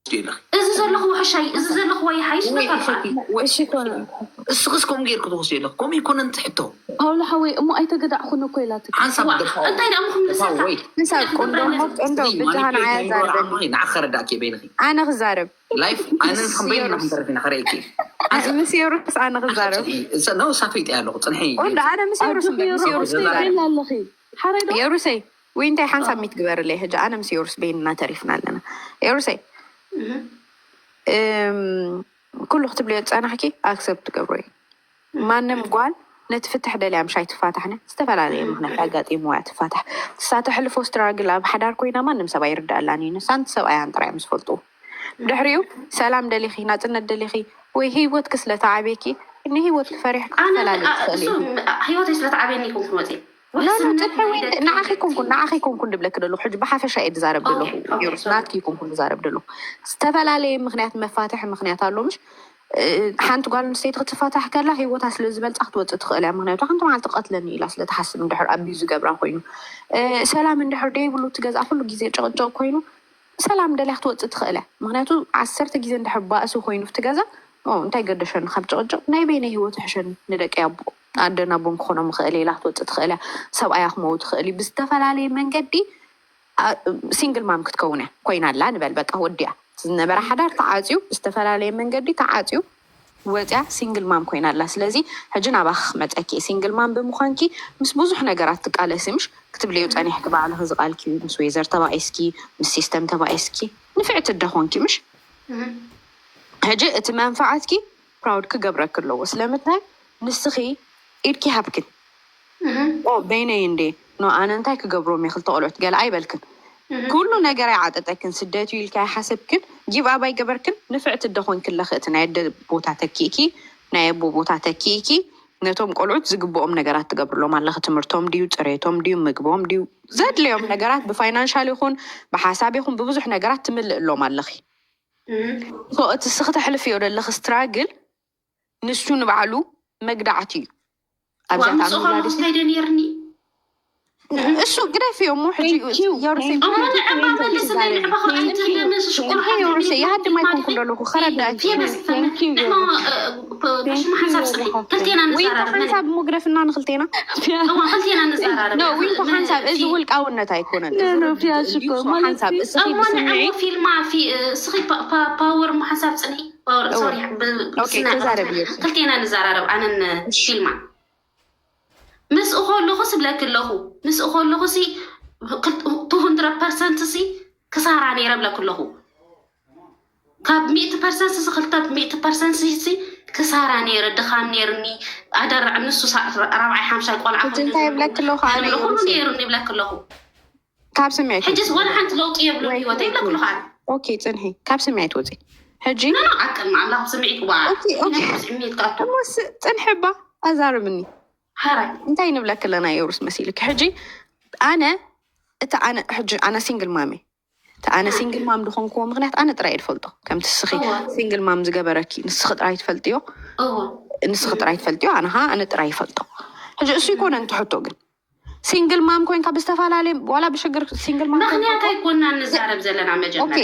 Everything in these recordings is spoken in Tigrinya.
ትወስድዮ ኣለኺ። እዚ ዘለኹ ውሕሻይ፣ እዚ ዘለኹ ወይ ሓይሽ ወይ ነፋ እሸቲ፣ ወይ እሸቲ፣ እስኽስ ከምኡ ጌርኩ ትወስድዮ ኣለኺ። ከምኡ ይኮነን ትሕቶ። ፓውላ ሓወይ፣ እሞ ኣይተገዳዕኹን እኮ ኢላትክ። ሓንሳብ ዋ፣ ደፋ እንታይ ደኣ ምኹም ንስኻ? ወይ ንሳ ቆንዶ እሞ ቆንዶ ብጃሃ ንዓያ ዛርበኒ። ንዓኸ ረዳእኪ በይንኺ። ኣነ ክዛረብ። ላይፍ ኣነን ከም በይንና ክንተርፍ ኢና። ከረእኪ። ምስ የሩስ ኣነ ክዛረብ። ነው ሳፈይጠ ኣለኹ። ጽንሒ። ቆንዶ ኣነ ምስ የሩስ እምበር፣ ምስ የሩስ ክዛረብ። ኣለኺ ሓረይ ዶ የሩሰይ፣ ወይ እንታይ ሓንሳብ ሚት ግበርለይ። ሕጂ ኣነ ምስ የሩስ በይንና ተሪፍና ኣለና። የሩሰይ፣ እም፣ ኩሉ ክትብልዮ ዝጸናሕኪ ኣክሰፕት ትገብሮ እዩ። ማንም ጓል ነቲ ፍትሕ ደልያ ምሽ ኣይትፋታሕነ። ዝተፈላለየ ምክንያት ኣጋጢምዋ እያ ትፋታሕ። ንሳ ተሕልፎ ስትራግል ኣብ ሓዳር ኮይና ማንም ሰብ ኣይርዳኣላን እዩ። ንሳን ሰብኣያን ጥራይ እዮም ዝፈልጡ። ድሕሪኡ ሰላም ደሊኺ፣ ናጽነት ደሊኺ ወይ ህይወትኪ ስለ ተዓብየኪ ንህይወትኪ ፈሪሕኪ ኣነ ክትፈላለ አ- ትኽእሊ እሱ ኢኺ። አ- ህይወተይ ስለ ተዓብየኒ ይኮንኩ መፅእ ኖ ኖ፣ ጽንሒ ወይ ንዓኺ ኮንኩን፣ ንዓኺ ኮንኩን ድብለኪ ደለኹ። ሕጂ ብሓፈሻ እየ ዝዛረብ ደለኹ። ኦኬ፣ ኦኬ፣ ዮርስ ሶሪ። ናትኪ ኮንኩን ዝዛረብ ደለኹ። ዝተፈላለየ ምክንያት መፋትሒ ምክንያት ኣሎ ምሽ? እ፣ ሓንቲ ጓል ኣንስተይቲ ክትፋታሕ ከላ ህይወታ ስለ ዝበልፃ ክትወፅእ ትኽእል እያ። ምክንያቱ ሓንቲ መዓልቲ ቀትለኒ ኢላ ስለ ትሓስብ፣ እንድሕር ኣቢዩ ዝገብራ ኮይኑ፣ እ፣ ሰላም እንድሕር ደይብሉ እቲ ገዛ ኩሉ ግዜ ጭቕጭቕ ኮይኑ ሰላም ደልያ ክትወፅእ ትኽእል እያ። ምክንያቱ ዓሰርተ ግዜ እንድሕር ባእሲ ኮይኑ እቲ ገዛ ኦ፣ እንታይ ገደሸኒ ካብ ጭቕጭቕ፣ ናይ በይነይ ህይወት ይሕሸኒ፣ ንደቂ ኣቦ ኣደን ኣቦን ክኾኖም ይኽእል እየ ኢላ ክትወፅእ ትኽእል እያ። ሰብኣያ ክመው ትኽእል እዩ። ብዝተፈላለየ መንገዲ አ- ሲንግል ማም ክትከውን እያ ኮይና ኣላ ንበል። በቃ ወዲያ ዝነበረ ሓዳር ተዓፅዩ፣ ብዝተፈላለየ መንገዲ ተዓፅዩ ወፅያ ሲንግል ማም ኮይና ኣላ። ስለዚ ሕጂ ናባኺ ክመፀኪ እየ። ሲንግል ማም ብምዃንኪ ምስ ብዙሕ ነገራት ትቃለሲ ምሽ? ክትብልዮ ፀኒሕኪ ባዕልኺ ዝቃልኪ ምስ ዌዘር ተባኢስኪ፣ ምስ ሲስተም ተባኢስኪ ንፍዕቲ እደ ኮንኪ ምሽ? ሕጂ እቲ መንፈዓትኪ ፕራውድ ክገብረኪ ኣለዎ። ስለምንታይ ንስኺ ኢድኪ ሃብክን ኦ በይነይ እንዴ ኖ ኣነ እንታይ ክገብሮም እየ ክልተ ቆልዑት ገለ ኣይበልክን። ኩሉ ነገር ኣይዓጠጠክን። ስደት እዩ ኢልካ ኣይሓሰብክን። ጊቭ ኣፕ ኣይገበርክን። ንፍዕቲ እደ ኮንኪ ኣለኺ። እቲ ናይ ኣደ ቦታ ተኪእኪ፣ ናይ ኣቦ ቦታ ተኪእኪ። ነቶም ቆልዑት ዝግብኦም ነገራት ትገብርሎም ኣለኺ። ትምህርቶም ድዩ፣ ፅሬቶም ድዩ፣ ምግቦም ድዩ፣ ዘድልዮም ነገራት ብፋይናንሻል ይኹን ብሓሳብ ይኹን ብብዙሕ ነገራት ትምልእሎም ኣለኺ። ሶ እቲ እስኺ ተሕልፍዮ ዘለኺ ስትራግል ንሱ ንባዕሉ መግዳዕቲ እዩ። ኣብዛ ምስኡ ተኣምር ከለኹ እንታይ ደ ነይርኒ? እሱ ግደፍዮ እሞ ሕጂ Thank you. የሩሴ Thank you. እሞ ንዕባ መለስለይ፣ ንዕባ ከኣ ኣይትህለኒ፣ ሽቁር የሩሴ ከይትህለኒ ይሃድም ኣይኮንኩ ፊ- ደለኹ ከረዳእኪ። ፊ- ፊ- በስ- Thank you, ንዕማ፣ Yoro. እ፣ ብ- ብሽም ሓንሳብ ጽንሒ። ክልቴና ዊንታ ንዘራረብ። ሓንሳብ እሞ ግደፍና ንክልቴና። እዋ፣ ክልቴና ንዘራረብ። ኖ ዊንታ ሓንሳብ እዚ ውልቃውነት ኣይኮነን። ኖ፣ እዚ ኖ፣ ርድእ ፊያሽ እዩ። እኮ ሶ ማለት ሓንሳብ እዩ። እስኺ እሞ ብስምዒ ንዕማ ፊልማ ፊ-፣ እስኺ ፓ-፣ ፓ-፣ ፓወር እሞ ሓንሳብ ጽንሒ። ፓወር፣ እዋ። ሶሪ፣ ብ-፣ ኦኬ፣ ስነ-፣ ተዛረቢ ዮርሲ። ክልቴና ንዘራረብ፣ ኣነን ፊልማ። ምስኡ ከለኹ ስብለኪ ኣለኹ። ምስኡ ከለኹ ሲ ክል-፣ ቱ ሁንድረድ ፐርሰንት ሲ ክሳራ ነይረ ብለኪ ኣለኹ። ካብ ሚእቲ ፐርሰንት ሲ ክልተ ሚእቲ ፐርሰንት ሲ ክሳራ ነይረ፣ ድኻም ነይርኒ። ኣደራዕ ንሱ ሳ-፣ ራብዓይ ሓምሻይ ቆልዓ ሕጂ እንታይ ይብለኪ ኣለኹ ኣነ ኩሉ ዮርሲ? ነይሩኒ ብለኪ ኣለኹ። ካብ ስምዒት ሕጂስ ወላ ሓንቲ ለውጢ የብሉን ወይ- ህይወተይ ይብለኩ ኣለኹ ኣነ። ኦኬ፣ ጽንሒ። ካብ ስምዒት ወጺ። ሕጂ ኖ፣ ኖ፣ ኣብ ቅድሚ ኣምላኽ ስምዒት፣ ዋ፣ ኦኬ፣ ኦኬ። ናይ ስምዒት ክኣቱ። እሞ ስ-፣ ጽንሒ እባ ኣዛርብኒ። ሓራይ። እንታይ ንብለኪ ኣለና የሩስ መሲልኪ? ሕጂ ኣነ፣ እቲ ኣነ፣ ሕጂ ኣነ ሲንግል ማም እየ። እቲ ኣነ ሲንግል ማም ዝኾንክዎ ምኽንያት ኣነ ጥራይ እየ ዝፈልጦ። ከምቲ እስኺ እወ። ሲንግል ማም ዝገበረኪ ንስኺ ጥራይ ትፈልጥዮ። እወ። ንስኺ ጥራይ ትፈልጥዮ፣ ኣነ ኸዓ ኣነ ጥራይ ይፈልጦ። ሕጂ እሱ ይኮነን ትሕቶ ግን። ሲንግል ማም ኮይንካ ብዝተፈላለየ፣ ዋላ ብሽግር ሲንግል ማም ኮይንካ ምኽንያት እኮ ኣይኮናን ንዛረብ ዘለና መጀመርያ። ኦኬ።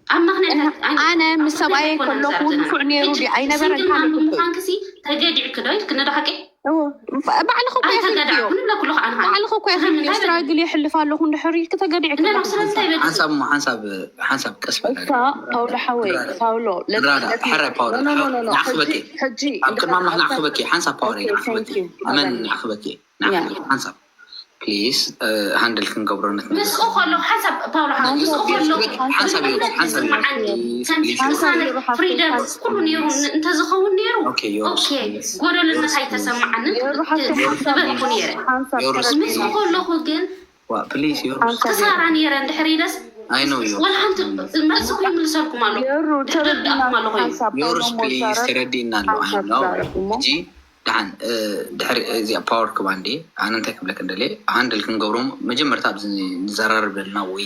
ኣብ ምኽንያት እና ኣይ-፣ ኣነ ምስ ኣብ ሰብኣየይ ምኽንያት ኣይኮናን ከለኹ ንዛረብ ዘለና። ንፉዕ ነይሩ ሕጂ ድዩ ኣይነበረን ሲንግል ማም ካልእ ሕቶ እዩ። ብምዃንክሲ ተገዲዕኪ ዶ ኢልክኒ ዶ ሓቂ? እዎ። ባ-፣ ባዕልኺ እኮ ኢኺ ኣይተገዳዕኩ ኢልክዮ። ንብለኩ ኣለኹ ኣነ ኸዓ። ባዕልኺ እኮ ኢኺ ኢልክዮ። እንታይ በል-፣ ስትራግል የሕልፍ ኣለኹ እንድሕር ኢልኪ ተገዲዕኪ እነ ኣለኺ። ስለምንታይ በል-፣ ሓንሳብ እሞ ሓንሳብ ሓንሳብ ቀስ በል እሳ ፓውሎ ሓወይ፣ ፓውሎ፣ let- ንራዳ let me- ሕረ ፓውሎ no, no, no, no, no. ንዓኽበኪ ሕጂ- ሕጂ ኣብ ቅድሚ ኣምላኽ እንዳ- ንዓኽበኪ ሓንሳብ ፓወር Okay, ንዓኽበኪ thank you. ኣመን Bye-bye. ንዓኽበኪ ንዓኽበኪ ሓንሳብ ፕሊስ ሃንድል ክንገብሮ ነት ምስኡ ከለኹ ሓንሳብ ፓውሎ ሓ-፣ ምስኡ ከለኹ ሓንሳብ እዩ፣ ሓንሳብ እዩ። ዝስምዓኒ ፕሊስ፣ ከም ፕሊስ። ቅሳነት ፍሪደም ኩሉ ነይሩ ን-፣ እንተዝኸውን ነይሩ ኦኬ፣ ዮርስ፣ ኦኬ፣ ፕሊስ። ጎደልነት ኣይተሰምዓንን የሩ ሓንቲ ሓንሳብ ዝበልኩ ነይረ። ሓንሳብ ዮርስ፣ ተረድእ ፕሊስ። ምስኡ ከለኹ ግን ዋ፣ ፕሊስ፣ ዮርስ። ሓንሳብ ክሳራ ነይረ እንድሕር ኢለስ ኣይ ኖ ዮርስ። ወላ ሓንቲ መልሲ እኮ ይምልሰልኩም ኣሎ። የሩ ተረድእና ይርዳእኩም ኣሎ ኮይኑ። ሓንሳብ ዮርስ ፓውሎ ፕሊዝ ሞዛረት ተረዲእና ኣሎ። ሓንሳብ ኣይ ኖ። ተዛረብ እሞ። ሕጂ ደሓን፣ እ፣ ድሕሪ እዚኣ ፓወር ክባ እንዴ ኣነ እንታይ ክብለክ እንደለ ሃንድል ክንገብሮም መጀመርታ ኣብዚ ንዘራረብ ዘለና ወይ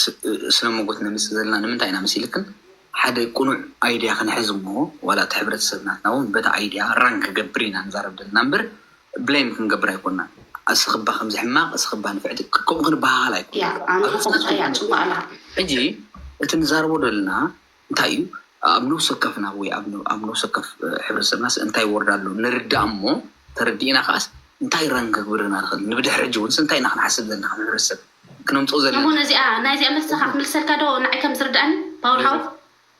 ስ-፣ ስነ መጎት ነምፅእ ዘለና ንምንታይ ኢና መሲልክን ሓደ ቁኑዕ ኣይድያ ክንሕዝ እሞ ዋላ እቲ ሕብረተሰብ ናትና እውን በቲ ኣይድያ ራን ክገብር ኢና ንዛረብ ዘለና እምበር ብሌም ክንገብር ኣይኮንና። እስኽባ ከምዚ ሕማቕ፣ እስኽባ ንፍዕቲ፣ ከምኡ ክንበሃል ኣይኮንና። ያ፣ ኣነ ክኾን እያ፣ ጽቡቕ ኣላ። ሕጂ እቲ ንዛረቦ ዘለና እንታይ እዩ? ኣብ ነብሲ ወከፍና ወይ ኣብ ነ- ኣብ ነብሲ ወከፍ ሕብረተሰብናስ እንታይ ይወርድ ኣሎ ንርዳእ እሞ፣ ተረዲእና ከዓስ እንታይ ራን ክግብርና ንኽእል? ንብድሕሪ ሕጂ እውንስ እንታይ ኢና ክንሓስብ ዘለና ከም ሕብረተሰብ ክነምፅኦ ዘለና? እሞ ነዚኣ ናይዚኣ መልስኻ ክምልሰልካ ዶ ንዓይ ከም ዝርዳእኒ ፓውል ሓው?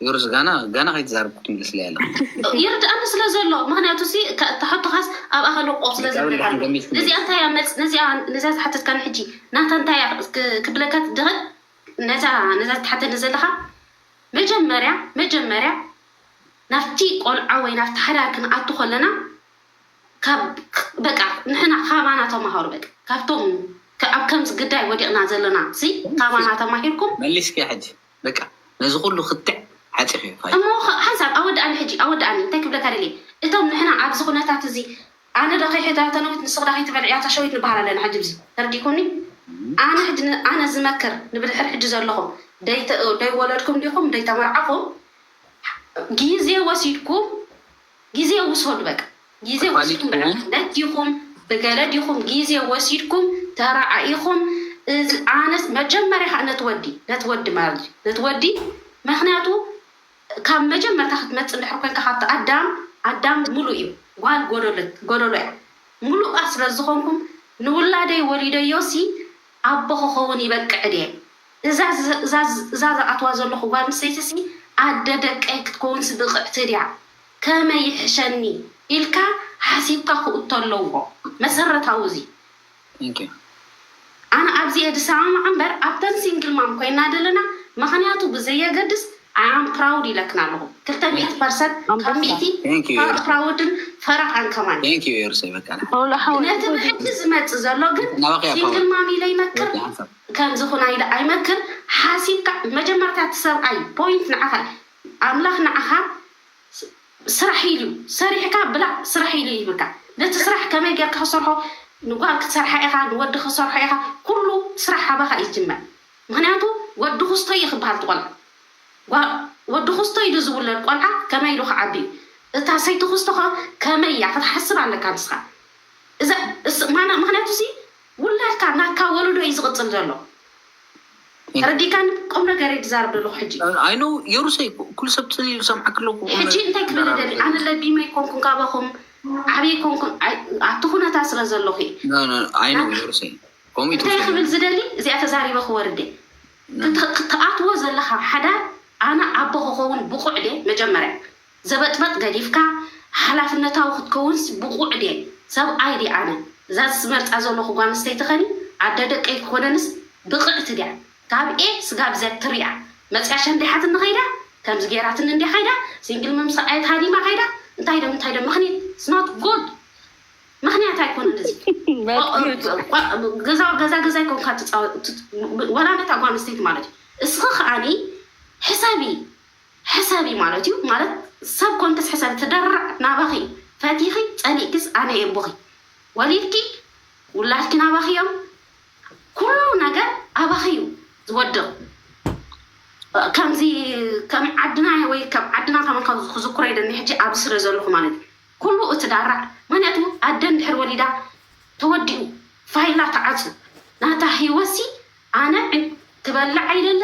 ዮርስ ጋና ጋና ከይተዛረብኩ ትምልስለይ ኣለ። ይርዳእኒ ስለ ዘሎ፣ ምክንያቱ ሲ ተሕቶኻስ ኣብ ኣኸለ ቆብ ስለ ዘለና። ነዚኣ እንታይ እያ መልስ ነዚኣ ነዚኣ ዝሓተትካኒ ሕጂ ናታ እንታይ እያ ክብለካ ትደኽል? ነዛ ነዛ ትሓተኒ ዘለኻ መጀመርያ መጀመርያ ናብቲ ቆልዓ ወይ ናብቲ ሓዳር ክንኣቱ ከለና ካብ በቃ ንሕና ካባና ተማሃሩ። በቃ ካብቶም ከ- ኣብ ከምዚ ግዳይ ወዲቕና ዘለና ሲ ካባና ተማሂርኩም መሊስኪ ሕጂ በቃ ነዚ ኩሉ ክትዕ ሓፂኺ ፋይ እሞ ከ- ሓንሳብ ኣወዳኣኒ ሕጂ ኣወዳኣኒ እንታይ ክብለካ ደልየ እቶም ንሕና ኣብዚ ኩነታት እዚ ኣነ ዶ ከይሕዳተነዊት ንስኽ ዶ ከይትበልዕያ ተሸዊት ንበሃል ኣለና ሕጂ ብዚ ተረዲእኩኒ ኣነ ሕጂ ን- ኣነ ዝመክር ንብድሕር ሕጂ ዘለኹም ደይተ- ደይወለድኩም ዲኹም ደይተመርዓኹም ግዜ ወሲድኩም ግዜ ውሰዱ በቃ ግዜ ወሲድኩም በቃ ነት ዲኹም ብገለ ዲኹም ግዜ ወሲድኩም ተረኣኢኹም እዚ ኣነስ መጀመርያ ከዓ ነቲ ወዲ ነቲ ወዲ ማለት እዩ ነቲ ወዲ ምክንያቱ ካብ መጀመርታ ክትመፅእ እንድሕር ኮይንካ ካብቲ ኣዳም ኣዳም ሙሉእ እዩ ጓል ጎደሎ እያ ሙሉኣ ስለ ዝኾንኩም ንውላደይ ወሊደዮ ሲ ኣቦ ክኸውን ይበቅዕ ድየ እዛ ዝኣትዋ ዘለኹ ጓል ኣንስተይቲ ሲ ኣደ ደቀይ ክትከውንስ ብቕዕቲ ድያ ከመይ ይሕሸኒ ኢልካ ሓሲብካ ክእቶ ኣለዎ መሰረታዊ እዚ ኣነ ኣብዚ እየ ዝሰማማዕ እምበር ኣብተን ሲንግል ማም ኮይና ዘለና ምክንያቱ ብዘየገድስ ኣም ፕራውድ ኢለክን ኣለኹ ክልተ ሚእቲ ፐርሰንት ካብ ሚእቲ ፕራውድን ፈረቃን ከማን ነቲ ብሕጂ ዝመፅእ ዘሎ ግን ሲንግል ማም ኢለ ይመክር ከምዚ ኩና ኢለ ኣይመክር ሓሲብካ መጀመርታ እቲ ሰብኣይ ፖይንት ንዓኻ ኣምላኽ ንዓኻ ስራሕ ኢሉ ሰሪሕካ ብላዕ ስራሕ ኢሉ ይብልካ ነቲ ስራሕ ከመይ ጌርካ ክሰርሖ ንጓል ክትሰርሓ ኢኻ ንወዲ ክሰርሖ ኢኻ ኩሉ ስራሕ ሓባኻ ይጅመር ምክንያቱ ወዲ ክስቶ እዩ ክበሃል ትቆልዓ ወዲ ክስቶ ኢሉ ዝውለድ ቆልዓ ከመይ ኢሉ ክዓቢ እዩ እታ ሰይቲ ክስቶ ከ ከመይ እያ ክትሓስብ ኣለካ ንስኻ ምክንያቱ ሲ ውላድካ ናካ ወለዶ እዩ ዝቕፅል ዘሎ ተረዲካኒ ቁም ነገር ዝዛረብ ዘለኹ ሕጂ ኣይኖ የሩሰይ ኩሉ ሰብ ፅል ዝሰምዓክ ኣለኩ ሕጂ እንታይ ክብል ደሊ ኣነ ለቢመ ይኮንኩን ካባኹም ዓብይ ኮንኩን ኣብቲ ኩነታ ስለ ዘለኹ ኣይኖ የሩሰይ ከምኡ እንታይ ክብል ዝደሊ እዚኣ ተዛሪበ ክወርድ ክትኣትዎ ዘለካ ሓዳር ኣነ ኣቦ ክኸውን ብቁዕ ደ መጀመርያ ዘበጥበጥ ገዲፍካ ሓላፍነታዊ ክትከውንስ ብቑዕ ድየ? ሰብኣይ ድየ ኣነ? እዛ ዝመርፃ ዘለኹ ጓል ኣንስተይቲ ኸኒ ኣደ ደቀይ ክኾነንስ ብቕዕቲ ድያ? ካብ ኤ ስጋብ ዘድ ትሪኣ መፅያ ሸንዲሓትኒ ኸይዳ ከምዚ ገይራትኒ እንዲያ ኸይዳ ሲንግል መምስ ኣየት ሃዲማ ኸይዳ እንታይ ዶ እንታይ ዶ ምኽንያት it's not good ምኽንያት ኣይኮነን እዚ ገዛ ገዛ ገዛ ይኮንካ ወላ ነታ ጓል ኣንስተይቲ ማለት እዩ እስኺ ከዓኒ ሕሰቢ ሕሰቢ ማለት እዩ ማለት ሰብ ኮንክስ ሕሰቢ ትደርዕ ናባኺ ፈቲኺ ፀሊእክስ ኣነ የቦኺ ወሊድኪ ውላድኪ ናባኺ እዮም ኩሉ ነገር ኣባኺ እዩ ዝወድቕ ከምዚ ከም ዓድና ወይ ከም ዓድና ከመን ካብ ክዝክሮ ይደኒ ሕጂ ኣብዚ ስለ ዘለኹ ማለት እዩ ኩሉ እቲ ዳራዕ ምክንያቱ ኣደ እንድሕር ወሊዳ ተወዲኡ ፋይላ ተዓፁ ናታ ህይወትሲ ኣነ ትበልዕ ኣይደሊ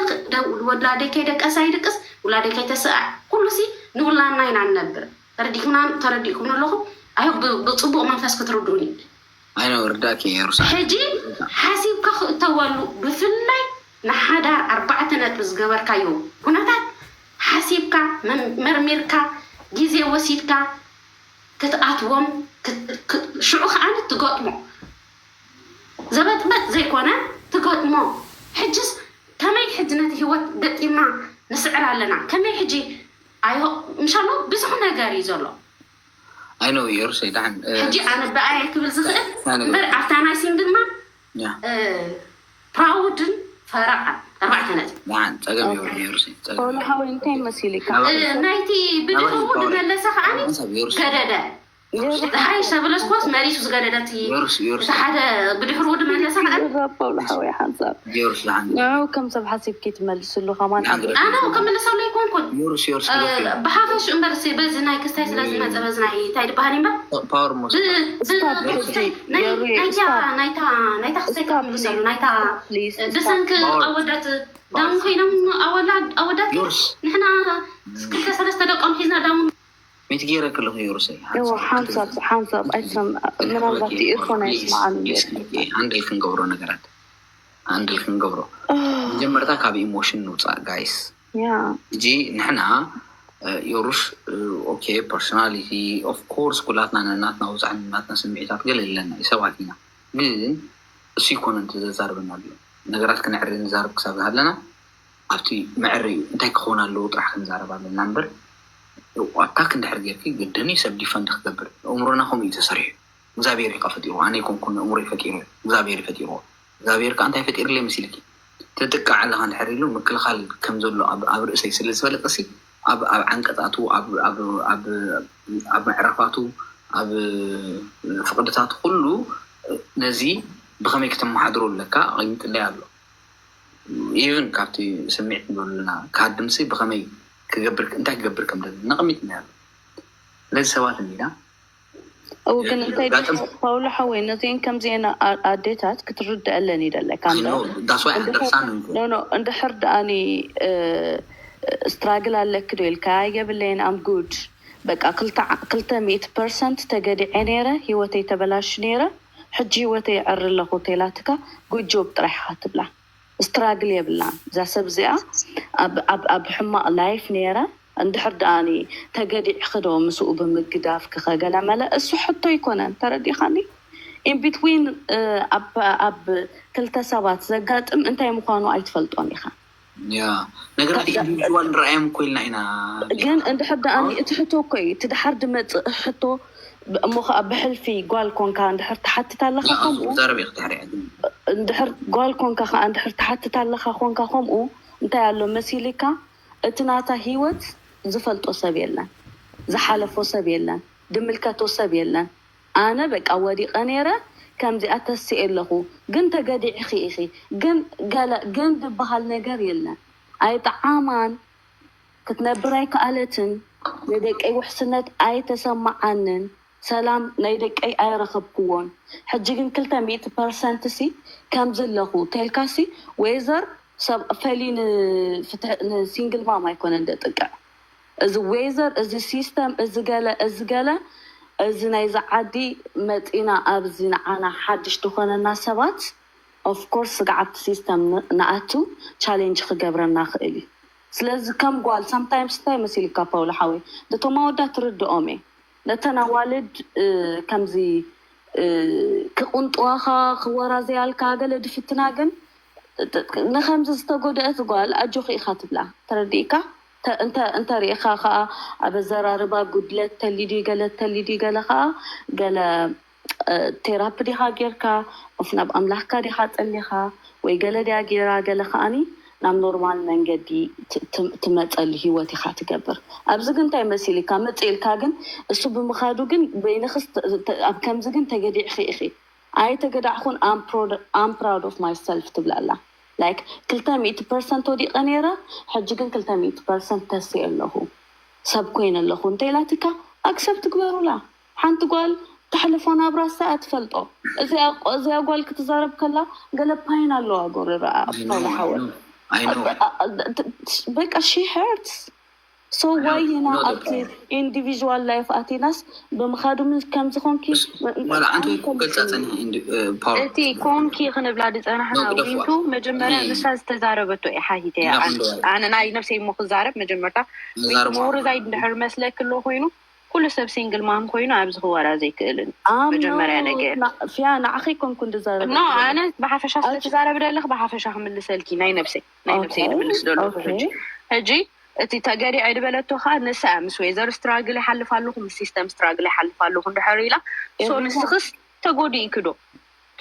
ውላደይ ከይደቀስ ኣይድቅስ ውላደይ ከይተስኣ ኩሉሲ ንውላና ኢና ንነብር ተረዲእኩምና ተረዲእኩም ኣለኹም ኣይ ብፅቡቅ መንፈስ ክትርድኡኒ ኣይነው ርዳኪ ሩሳ ሕጂ ሓሲብካ ክእተወሉ ብፍላይ ንሓዳር ኣርባዕተ ነጥቢ ዝገበርካዮ ኩነታት ሓሲብካ መርሚርካ ግዜ ወሲድካ ክትኣትዎም ሽዑ ከዓ ትገጥሞ ዘበጥበጥ ዘይኮነ ትገጥሞ ሕጅስ ከመይ ሕጂ ነቲ ህይወት ገጢምና ንስዕር ኣለና ከመይ ሕጂ ኣይሆ ምሻሎ ብዙሕ ነገር እዩ ዘሎ ኣይኖ የሩሰይ ዳሕን ሕጂ ኣነ ብኣየ ክብል ዝኽእል እምበር ኣብታ ናይ ሲንግል ማም ፕራውድን ፈረቃን ኣርባዕተ ነጥቢ ዳሕን ጸገም የብሉ የሩሰይ ጸገም ኦልሓወይ እንታይ መሲልካ ናይቲ ብድሕሩ ዝመለሰ ከዓኒ ገደደ ዝሓይሽ ተብለስኮስ መሊሱ ዝገደደት እቲ ሓደ ብድሕሩ ዝመለሰ ከዓኒ ኦልሓወይ ሓንሳብ የሩስ ዳሕን ንዑ ከም ሰብ ሓሲብኪ ትመልስሉ ከማን ኣነ ክምልሰሉ ኣይኮንኩን የሩስ የሩስ ብሓፈሽ እምበር በዚ ናይ ክስታይ ስለ ዝመፀ በዚ ናይ እንታይ ዝበሃል እምበር ፓወር ሞ ናይታ ክስታይ ክምልሰሉ ናይታ ብሰንኪ ኣወዳት ዳውን ኮይኖም ኣወላድ ኣወዳት ዮርስ ንሕና ክልተ ሰለስተ ደቆም ሒዝና ዳውን ሚት ገይረ ከለኹ ዮርሰይ እዎ ሓምሳብ ሓምሳብ ኣይሰም ምናልባት ኢርፎን ኣይስማዓን ሃንድል ክንገብሮ ነገራት ሃንድል ክንገብሮ መጀመርታ ካብ ኢሞሽን ንውፃእ ጋይስ ያ እጂ ንሕና ዮሩሽ ኦኬ ፐርሶናሊቲ ኦፍኮርስ ኩላትና ነናትና ውፃዕን ናትና ስምዒታት ገለ ኣለና ሰባት ኢና ግን እሱ ይኮነ እንተ ዘዛርበና ኣሎ ነገራት ክነዕሪ ንዛርብ ክሳብ ዝሃለና ኣብቲ መዕሪ እንታይ ክኾን ኣለዎ ጥራሕ ክንዛረብ ኣለና እምበር ኣታክ እንድሕር ጌርኪ ግድን እዩ ሰብ ዲፈንድ ክገብር እምሮና ከምኡ እዩ ተሰሪሑ እግዚኣብሔር እዩ ፈጢሩ ኣነ ይኮንኩን እምሮ ይፈጢሩ እግዚኣብሔር ይፈጢርዎ እግዚኣብሔር ከዓ እንታይ ፈጢርለይ መሲልኪ ትጥቃዕ ኣለካ እንድሕር ኢሉ ምክልኻል ከም ዘሎ ኣብ ርእሰይ ስለ ዝፈለጠሲ ኣብ ኣብ ዓንቀጣቱ ኣብ መዕረፋቱ ኣብ ፍቅድታት ኩሉ ነዚ ብከመይ ክተመሓድሮ ኣለካ ኣቐሚጥለይ ኣሎ ኢቨን ካብቲ ስምዒት ንብሉና ክሃድምሲ ብከመይ ክገብር እንታይ ክገብር ከም ደሊ ነቐሚጥለይ ኣሎ ስለዚ ሰባት እንዲና እው ግን እንታይ ፓውሎ ሓወይ ነዚአን ከምዚአን ኣዴታት ክትርድአለን ይደለካ ዳስዋይ ኣንደርሳን ኖ እንድሕር ደኣኒ ስትራግል ኣለክ ዶ ኢልካ የብለይን ኣም ጉድ በቃ ክልተ ሚእቲ ፐርሰንት ተገዲዐ ነይረ ህይወተይ ተበላሹ ነይረ ሕጂ ህይወተይ የዕሪ ኣለኹ ተይላትካ ጉድ ጆብ ጥራሕ ኢኻ ትብላ ስትራግል የብላን እዛ ሰብ እዚኣ ኣብ ሕማቕ ላይፍ ነይረ እንድሕር ደኣኒ ተገዲዕኺ ዶ ምስኡ ብምግዳፍኪ ከ ገለ መለ እሱ ሕቶ ኣይኮነን ተረዲእኻኒ in between ኣብ ክልተ ሰባት ዘጋጥም እንታይ ምዃኑ ኣይትፈልጦን ኢኻ ያ ነገራት ኢንዲቪድዋል ንረኣዮም እኮ ኢልና ኢና ግን እንድሕር ደኣኒ እቲ ሕቶ እኮ እዩ እቲ ድሓር ድመፅእ ሕቶ እሞ ከዓ ብሕልፊ ጓል ኮንካ እንድሕር ትሓትት ኣለካ ከምኡ ዘረብ ኢክ ድሕሪያ ግን እንድሕር ጓል ኮንካ ከዓ እንድሕር ትሓትት ኣለካ ኮንካ ከምኡ እንታይ ኣሎ መሲልካ እቲ ናታ ሂወት ዝፈልጦ ሰብ የለን ዝሓለፎ ሰብ የለን ድምልከቶ ሰብ የለን ኣነ በቃ ወዲቀ ነይረ ከምዚኣ ተስኤ ኣለኹ ግን ተገዲዕኺ ኢኺ ግን ገለ ግን ዝበሃል ነገር የለን ኣይጠዓማን ክትነብር ኣይከኣለትን ናይ ደቀይ ውሕስነት ኣይተሰማዓንን ሰላም ናይ ደቀይ ኣይረኸብክዎን ሕጂ ግን ክልተ ሚእቲ ፐርሰንት ሲ ከምዚ ኣለኹ ተልካ ሲ ወይዘር ሰብ ፈሊ ንሲንግል ማም ኣይኮነን ደጥቅዕ እዚ ወይዘር እዚ ሲስተም እዚ ገለ እዚ ገለ እዚ ናይዚ ዓዲ መፂና ኣብዚ ንዓና ሓድሽ ዝኾነና ሰባት ኦፍኮርስ ስግዓብቲ ሲስተም ንኣቱ ቻሌንጅ ክገብረና ክእል እዩ ስለዚ ከም ጓል ሳምታይምስ እንታይ መሲልካ ፓውሎ ሓወይ ነቶም ኣወዳት ትርድኦም እየ ነተን ኣዋልድ ከምዚ ክቁንጥዋኻ ክወራዘያልካ ገለ ድፍትና ግን ንከምዚ ዝተጎደአት ጓል ኣጆኺ ኢኻ ትብላ ተረዲእካ እንተ ሪእኻ ከዓ ኣብ ኣዘራርባ ጉድለት ተሊዲ ገለ ተሊዲ ገለ ከዓ ገለ ቴራፕ ዲኻ ጌርካ ኦፍ ናብ ኣምላኽካ ዲኻ ጸሊኻ ወይ ገለ ድያ ጌራ ገለ ከኣኒ ናብ ኖርማል መንገዲ ትመፀሉ ህይወት ኢኻ ትገብር ኣብዚ ግን እንታይ መሲልካ መፅእልካ ግን እሱ ብምኻዱ ግን በይንኽስ ኣብ ከምዚ ግን ተገዲዕኺ ኢኺ ኣይተገዳዕኹን I'm proud of myself ትብላላ like ክልተ ሚእቲ ፐርሰንት ወዲቐ ነይረ ሕጂ ግን ክልተ ሚእቲ ፐርሰንት ተስየ ኣለኹ ሰብ ኮይነ ኣለኹ እንተኢላትካ ኣክሰፕት ግበሩላ ሓንቲ ጓል ተሕልፎ ናብራ እሳ እያ ትፈልጦ እዚኣ ጓል ክትዛረብ ከላ ገለ ፓይን ኣለዋ ጎረረኣ ኣፍታውላ ሓወል በቃ she hurts so why ኢና ኣብቲ ኢንዲቪዥዋል ላይፍ ኣቲናስ ብምኻዱ ከምዚ ኮንኪ ዋላ ኣንቲ ክገልፃ ፀኒሐ እቲ ኮንኪ ክንብላ ዝፀናሕና ዊንቱ መጀመርያ ንሳ ዝተዛረበቶ እየ ሓቲተ ኣነ ናይ ነብሰይ እሞ ክዛረብ መጀመርታ ዊንቱ ሞር ዛይድ እንድሕር መስለክ ኣሎ ኮይኑ ኩሉ ሰብ ሲንግል ማም ኮይኑ ኣብዚ ክወራ ዘይክእልን መጀመርያ ነገር ፊያ ንዓኺ ኮንኩ እንድዛረብ ኖ ኣነ ብሓፈሻ ስለትዛረብ ደለክ ብሓፈሻ ክምልሰልኪ ናይ ነብሰይ ናይ ነብሰይ ዝምልስ ደለኩ ሕጂ ሕጂ እቲ ተገዲዐ ዝበለቶ ከዓ ንሳ ምስ ወይዘር ስትራግል ይሓልፍ ኣለኹ ምስ ሲስተም ስትራግል ይሓልፍ ኣለኹ እንድሕር ኢላ ሶ ንስክስ ተጎዲእኪ ዶ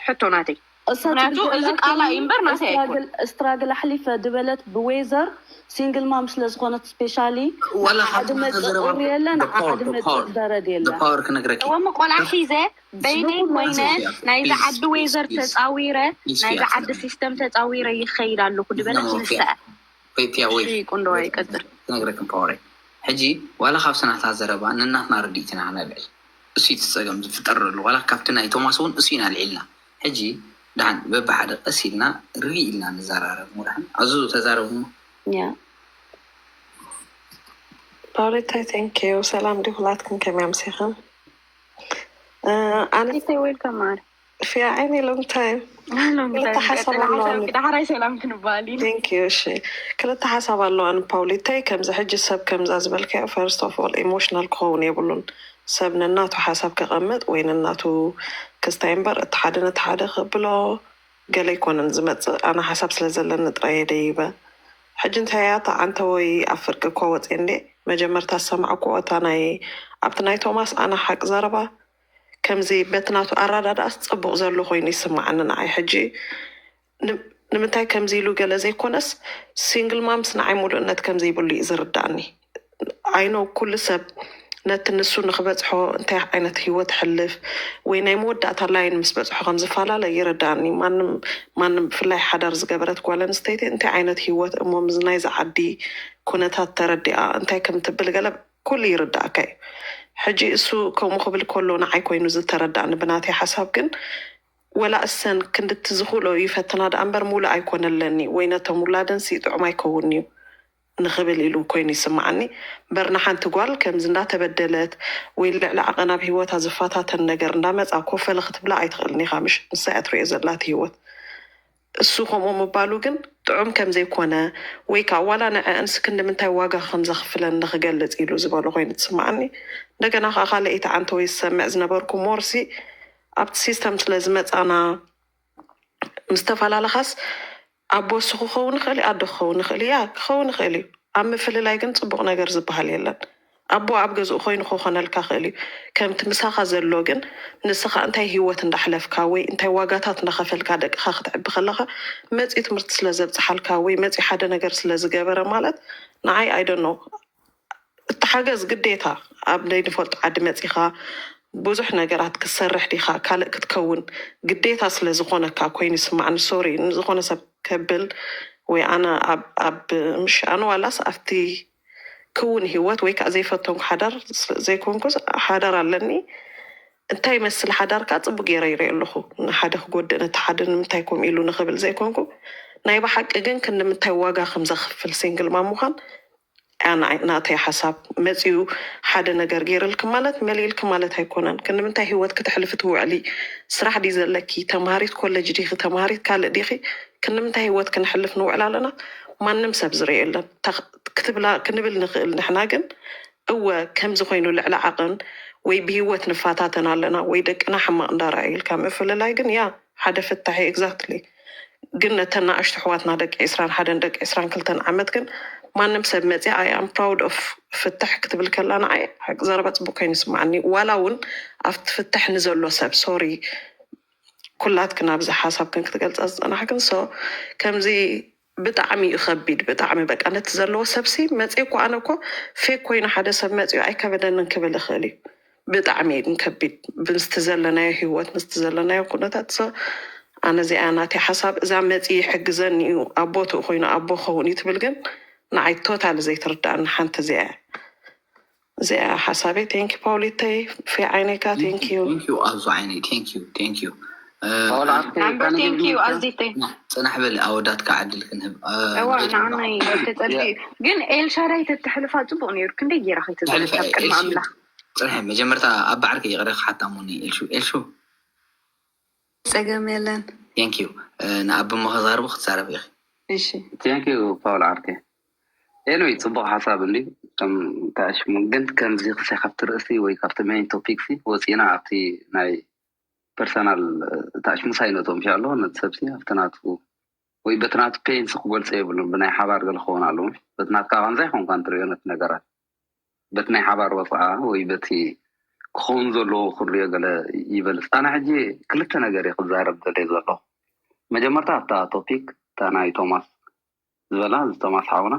ሕቶ ናተይ ምክንያቱ እዚ ቃላ እዩ እምበር ናተይ ኣይኮን ስትራግል ኣሕሊፈ ድበለት ብወይዘር ሲንግል ማም ስለ ዝኾነት ስፔሻሊ ንዓዲ መፅእ ቁሪ የለ ንዓዲ መፅእ በረድ የለ ፓወር ክነግረኪ እወ ቆልዓ ሒዘ በይነይ ኮይነ ናይዚ ዓዲ ወይዘር ተፃዊረ ናይዚ ዓዲ ሲስተም ተፃዊረ ይኸይድ ኣለኹ ድበለት ንሳ ያ ወይ ቁንዶ ይቀጥል ክነግረክን ፓወረይ ሕጂ ዋላ ካብ ስናታ ዘረባ ንናትና ርድኢትና ክነልዕል እሱ እቲ ፀገም ዝፍጠር ዘሎ ዋላ ካብቲ ናይ ቶማስ እውን እሱ ኢና ልዒልና ሕጂ ደሓን በብሓደ ቀስ ኢልና ርኢ ኢልና ንዘራረብ። ደሓን ኣዙ ተዛረቡ። ያ ፓውሌታይ፣ thank you። ሰላም ዲ ኩላትኩም፣ ከመይ ኣምሲኽም? ኣነ ሊታይ፣ welcome ማር። ፊያ ዓይኒ፣ long time። ሎም ክልተ ሓሳብ ኣለዋ። ዳሕራይ ሰላም ክንባል ኢና። Thank you። እሺ፣ ክልተ ሓሳብ ኣለዋ ንፓውሊታይ። ከምዚ ሕጂ ሰብ ከምዛ ዝበልካዮ፣ first of all፣ emotional ክኸውን የብሉን። ሰብ ነናቱ ሓሳብ ከቐምጥ ወይ ነናቱ ክስታይ እምበር፣ እቲ ሓደ ነቲ ሓደ ከብሎ ገለ ኣይኮነን ዝመጽእ። ኣነ ሓሳብ ስለ ዘለኒ ጥራይ እየ ደይበ። ሕጂ እንታይ እያ እታ ዓንተ ወይ ኣብ ፍርቂ እኮ ወጽየ እንዴ? መጀመርታ ዝሰማዕኩዎ እታ ናይ፣ ኣብቲ ናይ ቶማስ ኣነ ሓቂ ዘረባ ከምዚ በቲ ናቱ ኣራዳዳኣስ ጽቡቕ ዘሎ ኮይኑ ይስምዓኒ ንዓይ። ሕጂ ን-፣ ንምንታይ ከምዚ ኢሉ ገለ ዘይኮነስ፣ ሲንግል ማምስ ንዓይ ሙሉእነት ከም ዘይብሉ እዩ ዝርዳእኒ። ኣይኖ ኩሉ ሰብ ነቲ ንሱ ንክበጽሖ እንታይ ዓይነት ህይወት ሕልፍ ወይ ናይ መወዳእታ ላይን ምስ በጽሖ ከም ዝፈላለ ይርዳእኒ። ማንም ማንም ብፍላይ ሓዳር ዝገበረት ጓል ኣንስተይቲ እንታይ ዓይነት ህይወት እሞ ምስ ናይዚ ዓዲ ኩነታት ተረዲኣ እንታይ ከም ትብል ገለ ኩሉ ይርዳእካ እዩ። ሕጂ እሱ ከምኡ ክብል ከሎ ንዓይ ኮይኑ ዝተረዳእኒ ብናተይ ሓሳብ ግን ወላ እሰን ክንድቲ ዝኽእሎ ይፈትና ደኣ እምበር ሙሉእ ኣይኮነለኒ ወይ ነቶም ውላደንሲ ጥዑም ኣይከውን እዩ ንኽብል ኢሉ ኮይኑ ይስምዓኒ። እምበር ንሓንቲ ጓል ከምዚ እንዳተበደለት ወይ ልዕሊ ዓቐን ኣብ ህይወታ ዝፈታተን ነገር እንዳመጻ ኮፈለ ክትብላ ኣይትኽእልን ኢኻ። ምሽ ንሳ እያ ትሪኦ ዘላ እቲ ህይወት። እሱ ከምኡ ምባሉ ግን ጥዑም ከም ዘይኮነ ወይ ከዓ ዋላ ንዐአንስ ክንዲ ምንታይ ዋጋ ከም ዘኽፍለን ንኽገልጽ ኢሉ ዝበሎ ኮይኑ ትስምዓኒ። እንደገና ከዓ ካልኣይቲ ዓንተ ወይ ዝሰምዕ ዝነበርኩ ሞርሲ ኣብቲ ሲስተም ስለ ዝመጻና ምስ ተፈላለኻስ ኣቦ እሱ ክኸውን ይኽእል እዩ፣ ኣዶ ክኸውን ይኽእል እዩ፣ ያ ክኸውን ይኽእል እዩ። ኣብ ምፍልላይ ግን ጽቡቕ ነገር ዝበሃል የለን። ኣቦ ኣብ ገዝኡ ኮይኑ ክኾነልካ ክእል እዩ። ከምቲ ምሳኻ ዘሎ ግን ንስኻ እንታይ ህይወት እንዳሕለፍካ ወይ እንታይ ዋጋታት እንዳኸፈልካ ደቅኻ ክትዕቢ ከለኻ መጺኡ ትምህርቲ ስለ ዘብጽሓልካ ወይ መጺኡ ሓደ ነገር ስለ ዝገበረ ማለት ንዓይ I don't know እቲ ሓገዝ ግዴታ ኣብ ዘይንፈልጦ ዓዲ መጺኻ ብዙሕ ነገራት ክትሰርሕ ዲኻ ካልእ ክትከውን ግዴታ ስለ ዝኾነካ ኮይኑ ይስማዕኒ። ሶሪ ንዝኾነ ሰብ ከብል ወይ ኣነ ኣብ ኣብ ምሽ ኣነ ዋላስ ኣብቲ ክውን ህይወት ወይ ከዓ ዘይፈተንኩ ሓዳር ዘይኮንኩ ሓዳር ኣለኒ። እንታይ ይመስል ሓዳር ከዓ ፅቡቅ ገይረ ይሪኦ ኣለኹ። ንሓደ ክጎድእ ነቲ ሓደ ንምንታይ ከምኡ ኢሉ ንክብል ዘይኮንኩ ናይ ብሓቂ ግን ክንምንታይ ዋጋ ከም ዘኽፍል ሲንግል ማም ምዃን እያ ንዓይ- ናተይ ሓሳብ መፂኡ ሓደ ነገር ገይርልኪ ማለት መሊእልኪ ማለት ኣይኮነን። ክንምንታይ ህይወት ክትሕልፊ ትውዕሊ? ስራሕ ድዩ ዘለኪ? ተምሃሪት ኮለጅ ዲኺ? ተምሃሪት ካልእ ዲኺ? ክንምንታይ ህይወት ክንሕልፍ ንውዕል ኣለና? ማንም ሰብ ዝርኢ የለን። ተኽ- ክትብላ ክንብል ንኽእል ንሕና ግን እወ ከምዚ ኮይኑ ልዕሊ ዓቐን ወይ ብህይወት ንፋታተን ኣለና ወይ ደቅና ሕማቕ እንዳረኣዩ ኢልካ ምፍልላይ ግን ያ ሓደ ፍታሕ እዩ። Exactly። ግን ነተን ንኣሽቱ ኣሕዋትና ደቂ ዕስራን ሓደን ደቂ ዕስራን ክልተን ዓመት ግን ማንም ሰብ መፅያ I am proud of ፍትሕ ክትብል ከላ ንዓይ ሓቂ ዘረባ ፅቡቅ ኮይኑ ይስምዓኒ። ዋላ እውን ኣብቲ ፍትሕ ንዘሎ ሰብ ሶሪ ኩላትክን ኣብዚ ሓሳብክን ክትገልፃ ዝፀናሕክን so ከምዚ ብጣዕሚ እዩ ከቢድ ብጣዕሚ በቃ ነቲ ዘለዎ ሰብሲ መፅየ እኮ ኣነ እኮ ፌክ ኮይኑ ሓደ ሰብ መፅዩ ኣይከበደንን ክብል እኽእል እዩ። ብጣዕሚ እዩ ግን ከቢድ ምስቲ ዘለናዮ ህይወት ምስቲ ዘለናዮ ኩነታት so ኣነ እዚኣ ናተይ ሓሳብ እዛ መፂ ይሕግዘኒ እዩ ኣቦትኡ ኮይኑ ኣቦ ክኸውን እዩ ትብል ግን ንዓይ ቶታል ዘይትርዳእኒ ሓንቲ እዚኣ እያ። እዚኣ ሓሳበይ። Thank you ፓውሊተይ ፊ ዓይነይካ thank you። Thank you ኣዙ ዓይነይ thank you thank you ፓውላ ኣርቴ ኣምበር thank you ኣዚተይ ጽናሕ በል ኣወዳትካ ዕድል ክንህብ እዋ ንዓናይ ተጸቢዩ ግን ኤልሻዳይ ተተሕልፋ ጽቡቅ ነይሩ ክንደይ ጌራ ከይተዘረብካ ቅድሚ ኣምላኽ ጽንሐ መጀመርታ ኣብ ባዕልከ ይቕረ ክሓታ ሞኒ ኤልሹ ኤልሹ ጸገም የለን። thank you ንኣቦ መኸዛርቡ ክትዛረብ ኢኺ እሺ thank you ፓውላ ኣርቴ ኤንወይ ጽቡቅ ሓሳብ እንዲ ከም ታሽሙ ግን ከምዚ ክሳይ ካብቲ ርእሲ ወይ ካብቲ main topic ሲ ወፂና ኣብቲ ናይ personal ታሽሙ ሳይነቶም ሻሎ ነቲ ሰብሲ ኣብቲ ናቱ ወይ በቲ ናቱ pain ሲ ክገልፆ የብሉን ብናይ ሓባር ገለ ክኸውን ኣለዎ በቲ ናትካ ከምዛ ይኮንካ እንትሪኦ ነቲ ነገራት በቲ ናይ ሓባር ወፅዓ ወይ በቲ ክኸውን ዘለዎ ክሪኦ ገለ ይበልፅ ኣነ ሕጂ ክልተ ነገር እየ ክዛረብ ዘለ ዘለኹ መጀመርታ ኣብታ topic እታ ናይ ቶማስ ዝበላ እዚ ቶማስ ሓውና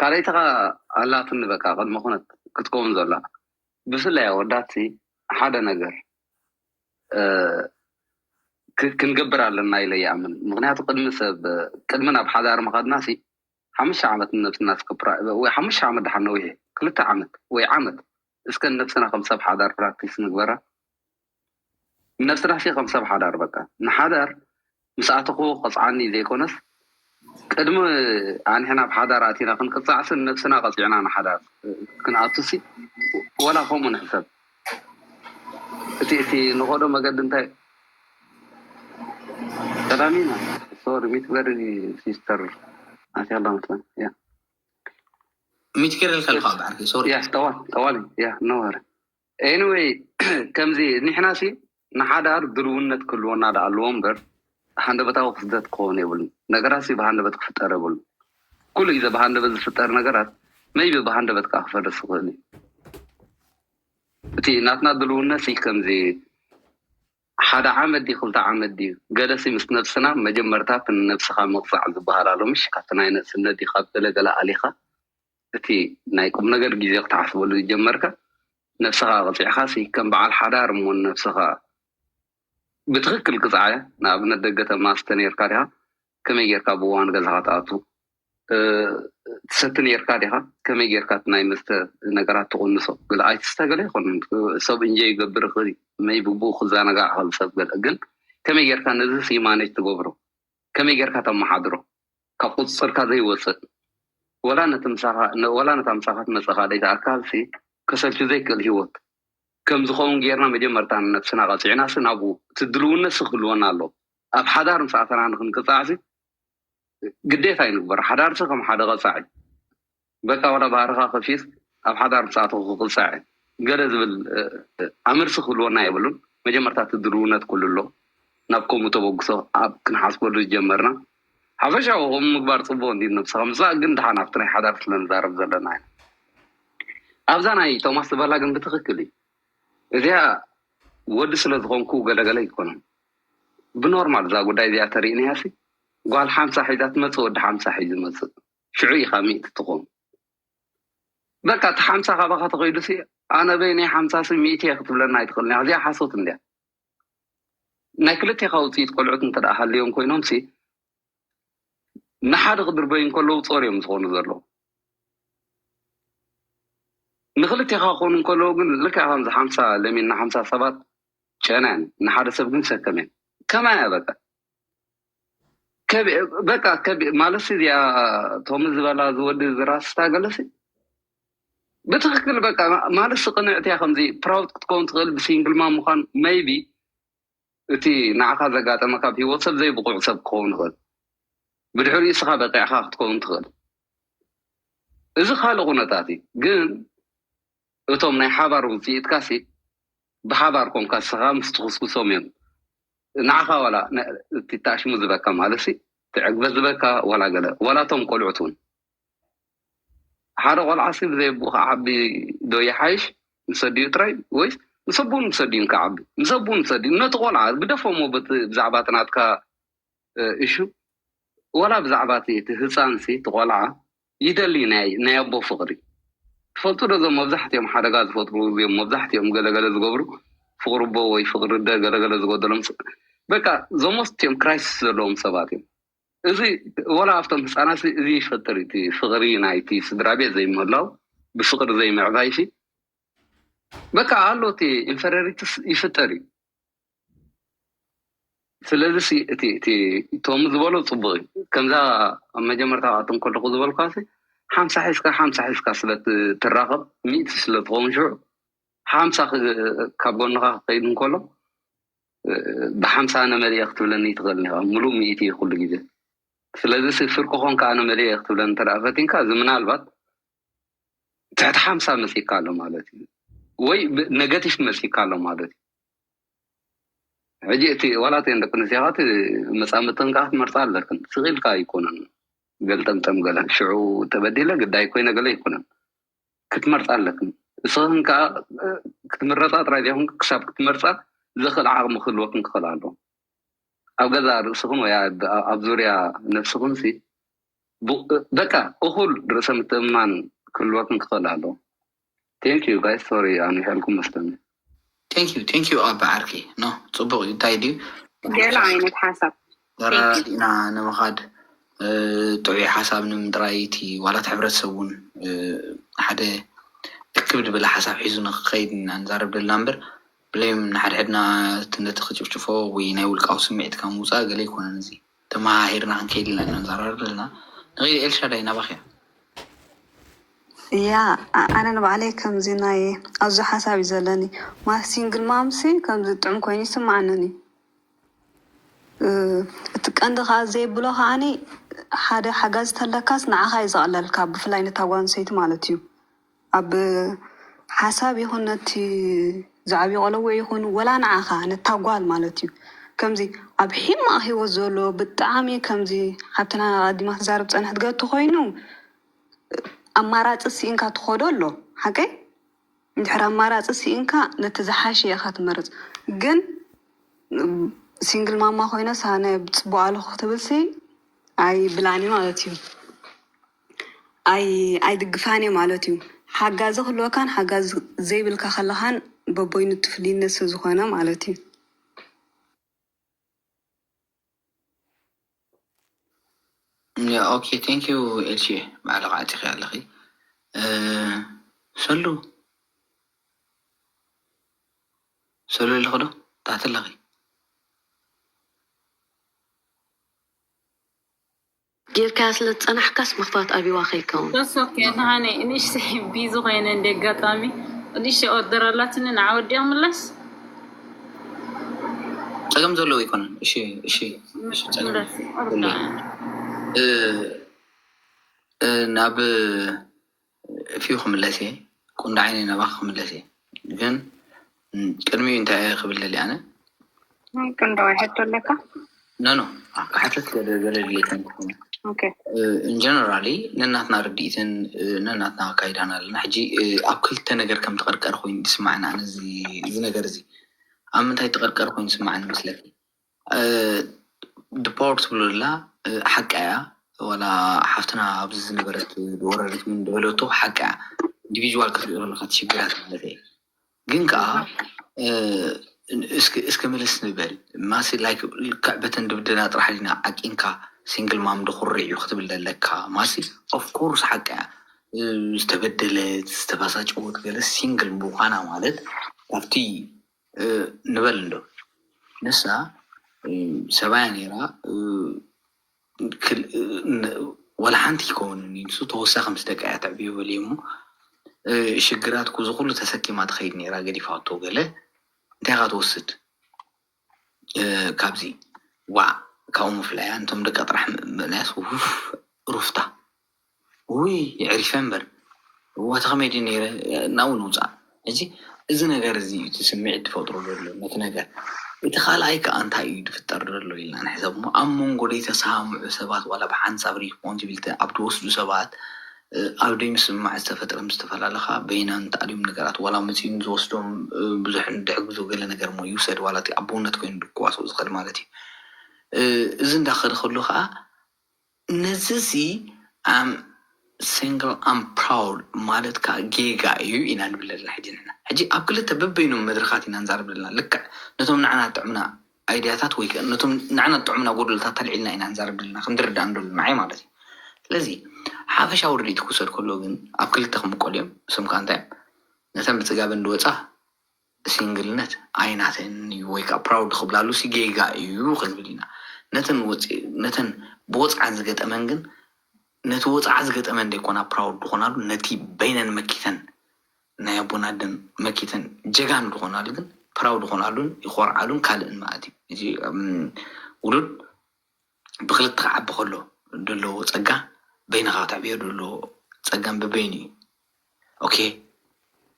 ካልኣይቲ ከ ኣላትኒ በቃ ቅድሚ ኩነት ክትከውን ዘላ ብፍላይ ኣወዳት ሓደ ነገር ክንገብር ኣለና ኢለ ይኣምን ምክንያቱ ቅድሚ ሰብ ቅድሚ ናብ ሓዳር ምኸድና ሓሙሽተ ዓመት ንነብስና እስከ ወይ ሓሙሽተ ዓመት ድሓን ነዊሕ ክልተ ዓመት ወይ ዓመት እስከ ንነብስና ከም ሰብ ሓዳር practice ንግበራ ንነብስና ሲ ከም ሰብ ሓዳር በቃ ንሓዳር ምስ ኣተኹ ቀፅዓኒ ዘይኮነስ ቅድሚ ኣንሕና ኣብ ሓዳር ኣቲና ክንቅፃዕስን ነብስና ቀፂዕና ንሓዳር ክንኣቱሲ ወላ ከምኡ ንሕሰብ። እቲ እቲ ንኸዶ መገዲ እንታይ ቀዳሚና ሶሪ ሚት በሪ ሲስተር ኣትያ ኣላ መስለኒ። ያ ሚት ገይረልካ ኣለካ ብዓርኪ ሶሪ። ያ ጠዋል ጠዋል ያ ነወረ ኤኒወይ ከምዚ ንሕና ሲ ንሓዳር ድልውነት ክህልወና ዳ ኣለዎ እምበር ብሃንደበታዊ ክፍተት ክኸውን የብሉን። ነገራት ሲ ብሃንደበት ክፍጠር የብሉን። ኩሉ ግዜ ብሃንደበት ዝፍጠር ነገራት መይቢ ብሃንደበት ከዓ ክፈርስ ይኽእል እዩ። እቲ ናትና ድልውነት ሲ ከምዚ ሓደ ዓመት ድዩ ክልተ ዓመት ድዩ ገለሲ ምስ ነብስና መጀመርታ እቲ ንነብስኻ ምቕፃዕ ዝበሃል ኣሎ ምሽ ካብቲ ናይ ነብስነት ድዩ ካብ ገለገለ ኣሊኻ እቲ ናይ ቁም ነገር ግዜ ክትሓስበሉ ዝጀመርካ ነብስኻ ቅፂዕኻ ሲ ከም በዓል ሓዳር እሞ ነብስኻ ብትኽክል ቅፅዓያ ንኣብነት ደገ ተማስተ ነርካ ዲኻ ከመይ ጌርካ ብእዋን ገዛኻ ትኣቱ ትሰቲ ነርካ ዲኻ ከመይ ጌርካ ናይ መስተ ነገራት ትቕንሶ ገለ ኣይትስተ ገለ ይኮን ሰብ እንጀ ይገብር ይኽእል መይ ብብኡ ክዘናጋዕ ክእል ሰብ ገለ ግን ከመይ ጌርካ ነዚ ሲማነጅ ትገብሮ ከመይ ጌርካ ተመሓድሮ ካብ ቁፅፅርካ ዘይወፅእ ወላ ነታ ምሳኻ ትመፀእ ካልኣይቲ ኣካል ሲ ከሰልቹ ዘይክእል ሂወት ከም ዝኸውን ጌርና መጀመርታ ንነብስና ቀፂዕና ሲ ናብኡ እቲ ድልውነት ሲ ክህልወና ኣሎ። ኣብ ሓዳር ምስ ኣተና ንክንቅፃዕ ሲ ግዴታ ይንግበር። ሓዳር ሲ ከም ሓደ ቀፃዒ በቃ ዋላ ባህርኻ ከፊት ኣብ ሓዳር ምስ ኣተኹ ክቅፃዕ ገለ ዝብል ኣምር ሲ ክህልወና የብሉን። መጀመርታ እቲ ድልውነት ኩሉ ኣሎ ናብ ከምኡ ተበግሶ ኣብ ክንሓስበሉ ዝጀመርና ሓፈሻዊ ከምኡ ምግባር ፅቡቅ እንዲ ነብስኻ ምፅእ ግን ድሓን ኣብቲ ናይ ሓዳር ስለ ንዛረብ ዘለና ኢና። ኣብዛ ናይ ቶማስ ዝበላ ግን ብትክክል እዩ። እዚኣ ወዲ ስለ ዝኾንኩ ገለገለ ይኮነን ብኖርማል እዛ ጉዳይ እዚኣ ተርእናያ ሲ ጓል ሓምሳ ሒዛ ትመፅእ ወዲ ሓምሳ ሒዙ መፅእ ሽዑ ኢኻ ሚእቲ ትኾን በቃ እቲ ሓምሳ ካባኻ ተኸይዱ ሲ ኣነ በይነይ ሓምሳ ሲ ሚእቲ እየ ክትብለና ኣይትኽእልን እያ። እዚኣ ሓሶት እንድያ። ናይ ክልቴኻ ውፅኢት ቆልዑት እንተ ደኣ ሃልዮም ኮይኖም ሲ ንሓደ ክድርበዩ እንከለዉ ጾር እዮም ዝኾኑ ዘለዉ። ንክልቴኻ ክኾኑ እንከለዉ ግን ልክዕ ከምዚ ሓምሳ ለሚንና ሓምሳ ሰባት ጨና እየን ንሓደ ሰብ ግን ሰከም እየን። ከማይ እያ በቃ በቃ ማለት እዚኣ ቶም ዝበላ ዝወዲ ዝራስታ ገለሲ ብትክክል በቃ ማለት ቅንዕቲ እያ ከምዚ ፕራውድ ክትከውን ትኽእል ብሲንግል ማም ምኳን maybe እቲ ንዓኻ ዘጋጠመካ ኣብ ሂወት ሰብ ዘይብቑዕ ሰብ ክኸውን ይኽእል ብድሕሪኡ እስኻ በቂዕኻ ክትከውን ትኽእል እዚ ካልእ ኩነታት እዩ ግን እቶም ናይ ሓባር ውፅኢትካ ሲ ብሓባር ኮንካ እስኻ ምስ ትኹስኩሶም እዮም ንዓኻ ዋላ እቲ ታሽሙ ዝበካ ማለት ሲ ትዕግበት ዝበካ ዋላ ገለ ዋላ እቶም ቆልዑት እውን ሓደ ቆልዓ ሲ ብዘይ ኣቦኡ ክዓቢ ዶ ይሓይሽ ምስ ኣዲኡ ጥራይ ወይስ ምስ ኣቦኡን ምስ ኣዲኡን ክዓቢ ምስ ኣቦኡን ምስ ኣዲኡን ነቲ ቆልዓ ግደፎ እሞ በቲ ብዛዕባ እቲ ናትካ እሹ ዋላ ብዛዕባ እቲ እቲ ህፃን ሲ እቲ ቆልዓ ይደሊ ናይ ናይ ኣቦ ፍቅሪ ትፈልጡ ዶ እዞም መብዛሕትኦም ሓደጋ ዝፈጥሩ እዚኦም መብዛሕትኦም ገለገለ ዝገብሩ ፍቅሪ ኣቦ ወይ ፍቅሪ ኣደ ገለገለ ዝጎደሎም በቃ እዞም most እዮም crisis ዘለዎም ሰባት እዮም እዚ ወላ ኣብቶም ህፃናት እዚ ይፈጥር እቲ ፍቅሪ ናይቲ ስድራ ቤት ዘይምህላው ብፍቅሪ ዘይምዕባይ ሲ በቃ ኣሎ እቲ inferiority ይፍጠር እዩ ስለዚ እቲ እቲ ቶም ዝበሎ ፅቡቅ እዩ ከምዛ ኣብ መጀመርታ ክኣቶም ከለኩ ዝበልኳ ሓምሳ ሒዝካ ሓምሳ ሒዝካ ስለ ትራኸብ ሚእቲ ስለ ትኸውን ሽዑ ሓምሳ ካብ ጎንኻ ክኸይድ እንከሎ ብሓምሳ ኣነ መሊአ ክትብለኒ ትኽእል ኢኻ። ሙሉእ ሚእቲ እዩ ኩሉ ግዜ። ስለዚ ሲ ፍርቂ ኾንካ ኣነ መሊአ ክትብለኒ እንተ ደኣ ፈቲንካ፣ እዚ ምናልባት ትሕቲ ሓምሳ መጺእካ ኣሎ ማለት እዩ። ወይ ነገቲቭ መጺእካ ኣሎ ማለት እዩ። ሕጂ እቲ ዋላ እተን ደቂ ኣንስትዮኻ እቲ መጻምድትኽን ከዓ ክትመርጻ ኣለክን። ስቕ ኢልካ ኣይኮነን ገልጠምጠም ገለ። ሽዑ ተበዲለ ግዳይ ኮይነ ገለ ኣይኮነን። ክትመርፃ ኣለክን። እስኽን ከዓ ክትምረፃ ጥራይ ዘይኮንክ ክሳብ ክትመርፃ ዘኽእል ዓቕሚ ክህልወክን ክኽእል ኣለዎ። ኣብ ገዛእ ርእስኽን ወይ ኣብ ዙርያ ነብስኽን ሲ በቃ እኹል ርእሰ ምትእምማን ክህልወክን ክኽእል ኣለዎ። Thank you guys sorry ኣንዊሐልኩም መስለኒ። Thank you thank you ኣባ ዓርኪ no ፅቡቅ እዩ እንታይ ድዩ ገለ ዓይነት ሓሳብ ተረዲእና ንምኻድ ጥዑይ ሓሳብ ንምጥራይ እቲ ዋላ እቲ ሕብረተሰብ እውን ሓደ እክብ ዝበለ ሓሳብ ሒዙ ንክኸይድ ኢና ንዛረብ ዘለና እምበር ብሌም ንሓድሕድና ነቲ ክጭፍጭፎ ወይ ናይ ውልቃዊ ስምዒትካ ምውፃእ ገለ ኣይኮነን። እዚ ተመሃሂርና ክንከይድ ኢልና ኢና ንዘራረብ ዘለና። ንኸይድ ኤልሻዳይ ናባኽያ። ያ ኣነ ንባዕለይ ከምዚ ናይ ኣዙ ሓሳብ እዩ ዘለኒ። ማ ሲንግል ማምሲ ከምዚ ጥዑም ኮይኑ ይስማዓነኒ። እቲ ቀንዲ ከዓ ዘይብሎ ከዓኒ ሓደ ሓጋዚ ተለካስ ንዓኻ እዩ ዘቕለልካ፣ ብፍላይ ነታ ጓል ኣንስተይቲ ማለት እዩ። ኣብ ሓሳብ ይኹን ነቲ ዝዓብዩ ቆለዎ ይኹን ወላ ንዓኻ ነታ ጓል ማለት እዩ። ከምዚ ኣብ ሒማቕ ህይወት ዘሎ ብጣዕሚ ከምዚ ሓብትና ኣዲማ ትዛረብ ፀንሕት ገቱ ኮይኑ ኣማራፂ ስኢንካ ትኸዶ ኣሎ ሓቀይ። እንድሕር ኣማራፂ ስኢንካ ነቲ ዝሓሸ ኢኻ ትመርፅ። ግን ሲንግል ማማ ኮይነስ ኣነ ብፅቡቅ ኣለኹ ክትብልሲ ኣይ ብላኒ ማለት እዩ። ኣይ ኣይድግፋን እየ ማለት እዩ። ሓጋዚ ክህልወካን ሓጋዚ ዘይብልካ ከለኻን በቦይኑ ትፍልይነት ስለ ዝኾነ ማለት እዩ። ኦኬ፣ thank you ኤልሺ። ባዕልኻ ዓፂኺ ኣለኺ። ሰሉ፣ ሰሉ ኣለኺ ዶ? ታሕቲ ኣለኺ። ጌርካ ስለ ዝፀናሕካስ ምኽፋት ኣቢዋ ከይከውን። ሶኬ ናሃነ ንእሽተይ ቢዚ ኮይነ እንደ ኣጋጣሚ ንእሽተይ ኦርደር ኣላትኒ ንዓ ወዲኦ ምለስ ጸገም ዘለዎ ኣይኮነን። እሺ እሺ እሺ ጸገም እ፣ እ፣ ናብ ፊው ክምለስ እየ። ቁንዲ ዓይነይ ናባኺ ክምለስ እየ። ግን ም፣ ቅድሚኡ እንታይ እየ ክብል ደልየ ኣነ? ናይ ቀንዳዋይ ሕቶ ኣለካ? ኖ ኖ ክሓተት ገለ ገለ ድሌት ኣይኮነ። ኦኬ። ኢንጀነራሊ ነናትና ርድኢትን ነናትና ኣካይዳን ኣለና። ሕጂ ኣብ ክልተ ነገር ከም ተቐርቀር ኮይኑ ዝስማዕና ኣነ እዚ እዚ ነገር እዚ ኣብ ምንታይ ተቐርቀር ኮይኑ ዝስማዕኒ መስለኪ? ድፓወር ትብሎ ዘላ ሓቃ እያ። ዋላ ሓፍትና ኣብዚ ዝነበረት ወረሪት ምን ዝበለቶ ሓቃ እያ። ኢንዲቪጁዋል ክትሪኦ ዘለካ ትሽግራት ማለት እየ። ግን ከዓ እስኪ እስኪ ምልስ ንበል ማሲ ላይክ ልክዕ በተን ድብድና ጥራሕ ዲና ዓቂንካ ሲንግል ማም ዶ ኩርዕ እዩ ክትብል ዘለካ ማሲ ኦፍኮርስ ሓቂ እያ። ዝተበደለት ዝተባሳጨወት ገለ ሲንግል ምዃና ማለት ካብቲ ንበል እንዶ ንሳ ሰባያ ነይራ። ወላ ሓንቲ ይከውንን እዩ ንሱ ተወሳኺ ምስ ደቃ እያ ተዕብዮ በልዮ እሞ ሽግራት ኩዚ ኩሉ ተሰኪማ ትኸይድ ነይራ ገዲፋቶ ገለ እንታይ ኢኻ ትወስድ ካብዚ ዋዕ ካብኡ ምፍላያ ነቶም ደቃ ጥራሕ ምእላያስ ውፍ ሩፍታ ውይ የዕሪፈ እምበር እዋ ተኸመይ ድዩ ነይረ ናብኡ ንውፃእ ሕጂ እዚ ነገር እዚ እቲ ስምዒት ዝፈጥሮ ዘሎ ነቲ ነገር እቲ ካልኣይ ከዓ እንታይ እዩ ዝፍጠር ዘሎ ኢልና ንሕሰብ እሞ ኣብ መንጎ ዘይተሰማምዑ ሰባት ዋላ ብሓንሳብ ሪስፖንሲቢሊቲ ኣብ ዝወስዱ ሰባት ኣብ ዘይምስምማዕ ዝተፈጥረ ምስ ተፈላለኻ በይናን ተኣልዮም ነገራት ዋላ መፅኡ ዝወስዶም ብዙሕ ድሕግዞ ገለ ነገር እሞ ይውሰድ ዋላ እቲ ኣቦነት ኮይኑ ድክዋስኦ ዝኽእል ማለት እዩ እዚ እንዳኸደ ከሎ ከዓ ነዚ እዚ ኣም ሲንግል ኣም ፕራውድ ማለት ከዓ ጌጋ እዩ ኢና ንብል ዘለና ሕጂ ንሕና ሕጂ ኣብ ክልተ በበይኖም መድረኻት ኢና ንዛረብ ዘለና ልክዕ ነቶም ንዓና ጥዕምና ኣይድያታት ወይ ነቶም ንዓና ጥዑምና ጎደሎታት ተልዒልና ኢና ንዛረብ ዘለና ክንድርዳእ እንደሉ ንዓይ ማለት እዩ ስለዚ ሓፈሻዊ ርድኢት ክውሰድ ከሎ ግን ኣብ ክልተ ክምቀሉ እዮም እሶም ከዓ እንታይ እዮም ነተን ብፅጋበን ዝወፃ ሲንግልነት ኣይናተን እዩ ወይ ከዓ ፕራውድ ክብላሉ ሲ ጌጋ እዩ ክንብል ኢና ነተን ነተን ብወፅዓ ዝገጠመን ግን ነቲ ወፅዓ ዝገጠመን ዘይኮና ፕራውድ ዝኾናሉ ነቲ በይነን መኪተን ናይ ኣቦናደን መኪተን ጀጋኑ ዝኾናሉ ግን ፕራውድ ዝኾናሉን ይኮርዓሉን ካልእን ማለት እዩ እዚ ውሉድ ብክልተ ክዓቢ ከሎ ዘለዎ ፀጋ በይንኻ ተዕብዮ ዘለዎ ፀጋን በበይኑ እዩ ኦኬ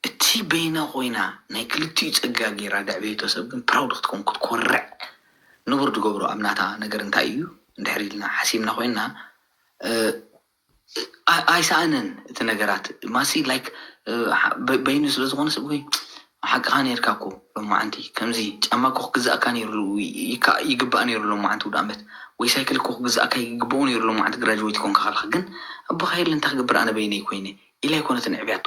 እቲ በይና ኮይና ናይ ክልቲኡ ፀጋ ገይራ ደዕብየቶ ሰብ ግን ፕራውድ ክትከውን ክትኮርዕ ንቡር ዝገብሮ ኣብ ናታ ነገር እንታይ እዩ እንድሕር ኢልና ሓሲብና ኮይንና ኣይሰኣነን እቲ ነገራት ማሲ ላይክ በይኑ ስለ ዝኾነ ሰብ ወይ ሓቅኻ ነርካ እኮ ሎማዓንቲ ከምዚ ጫማ እኮ ክግዛእካ ነይሩ ይግባእ ነይሩ ሎማዓንቲ ውድ ዓመት ወይ ሳይክል እኮ ክግዛእካ ይግባኡ ነይሩ ሎማዓንቲ ግራጅዌት ኮንካ ከለካ ግን ኣቦኻ የለ እንታይ ክገብር ኣነ በይነይ ኮይነ ኢላ ኣይኮነትን ዕብያቶ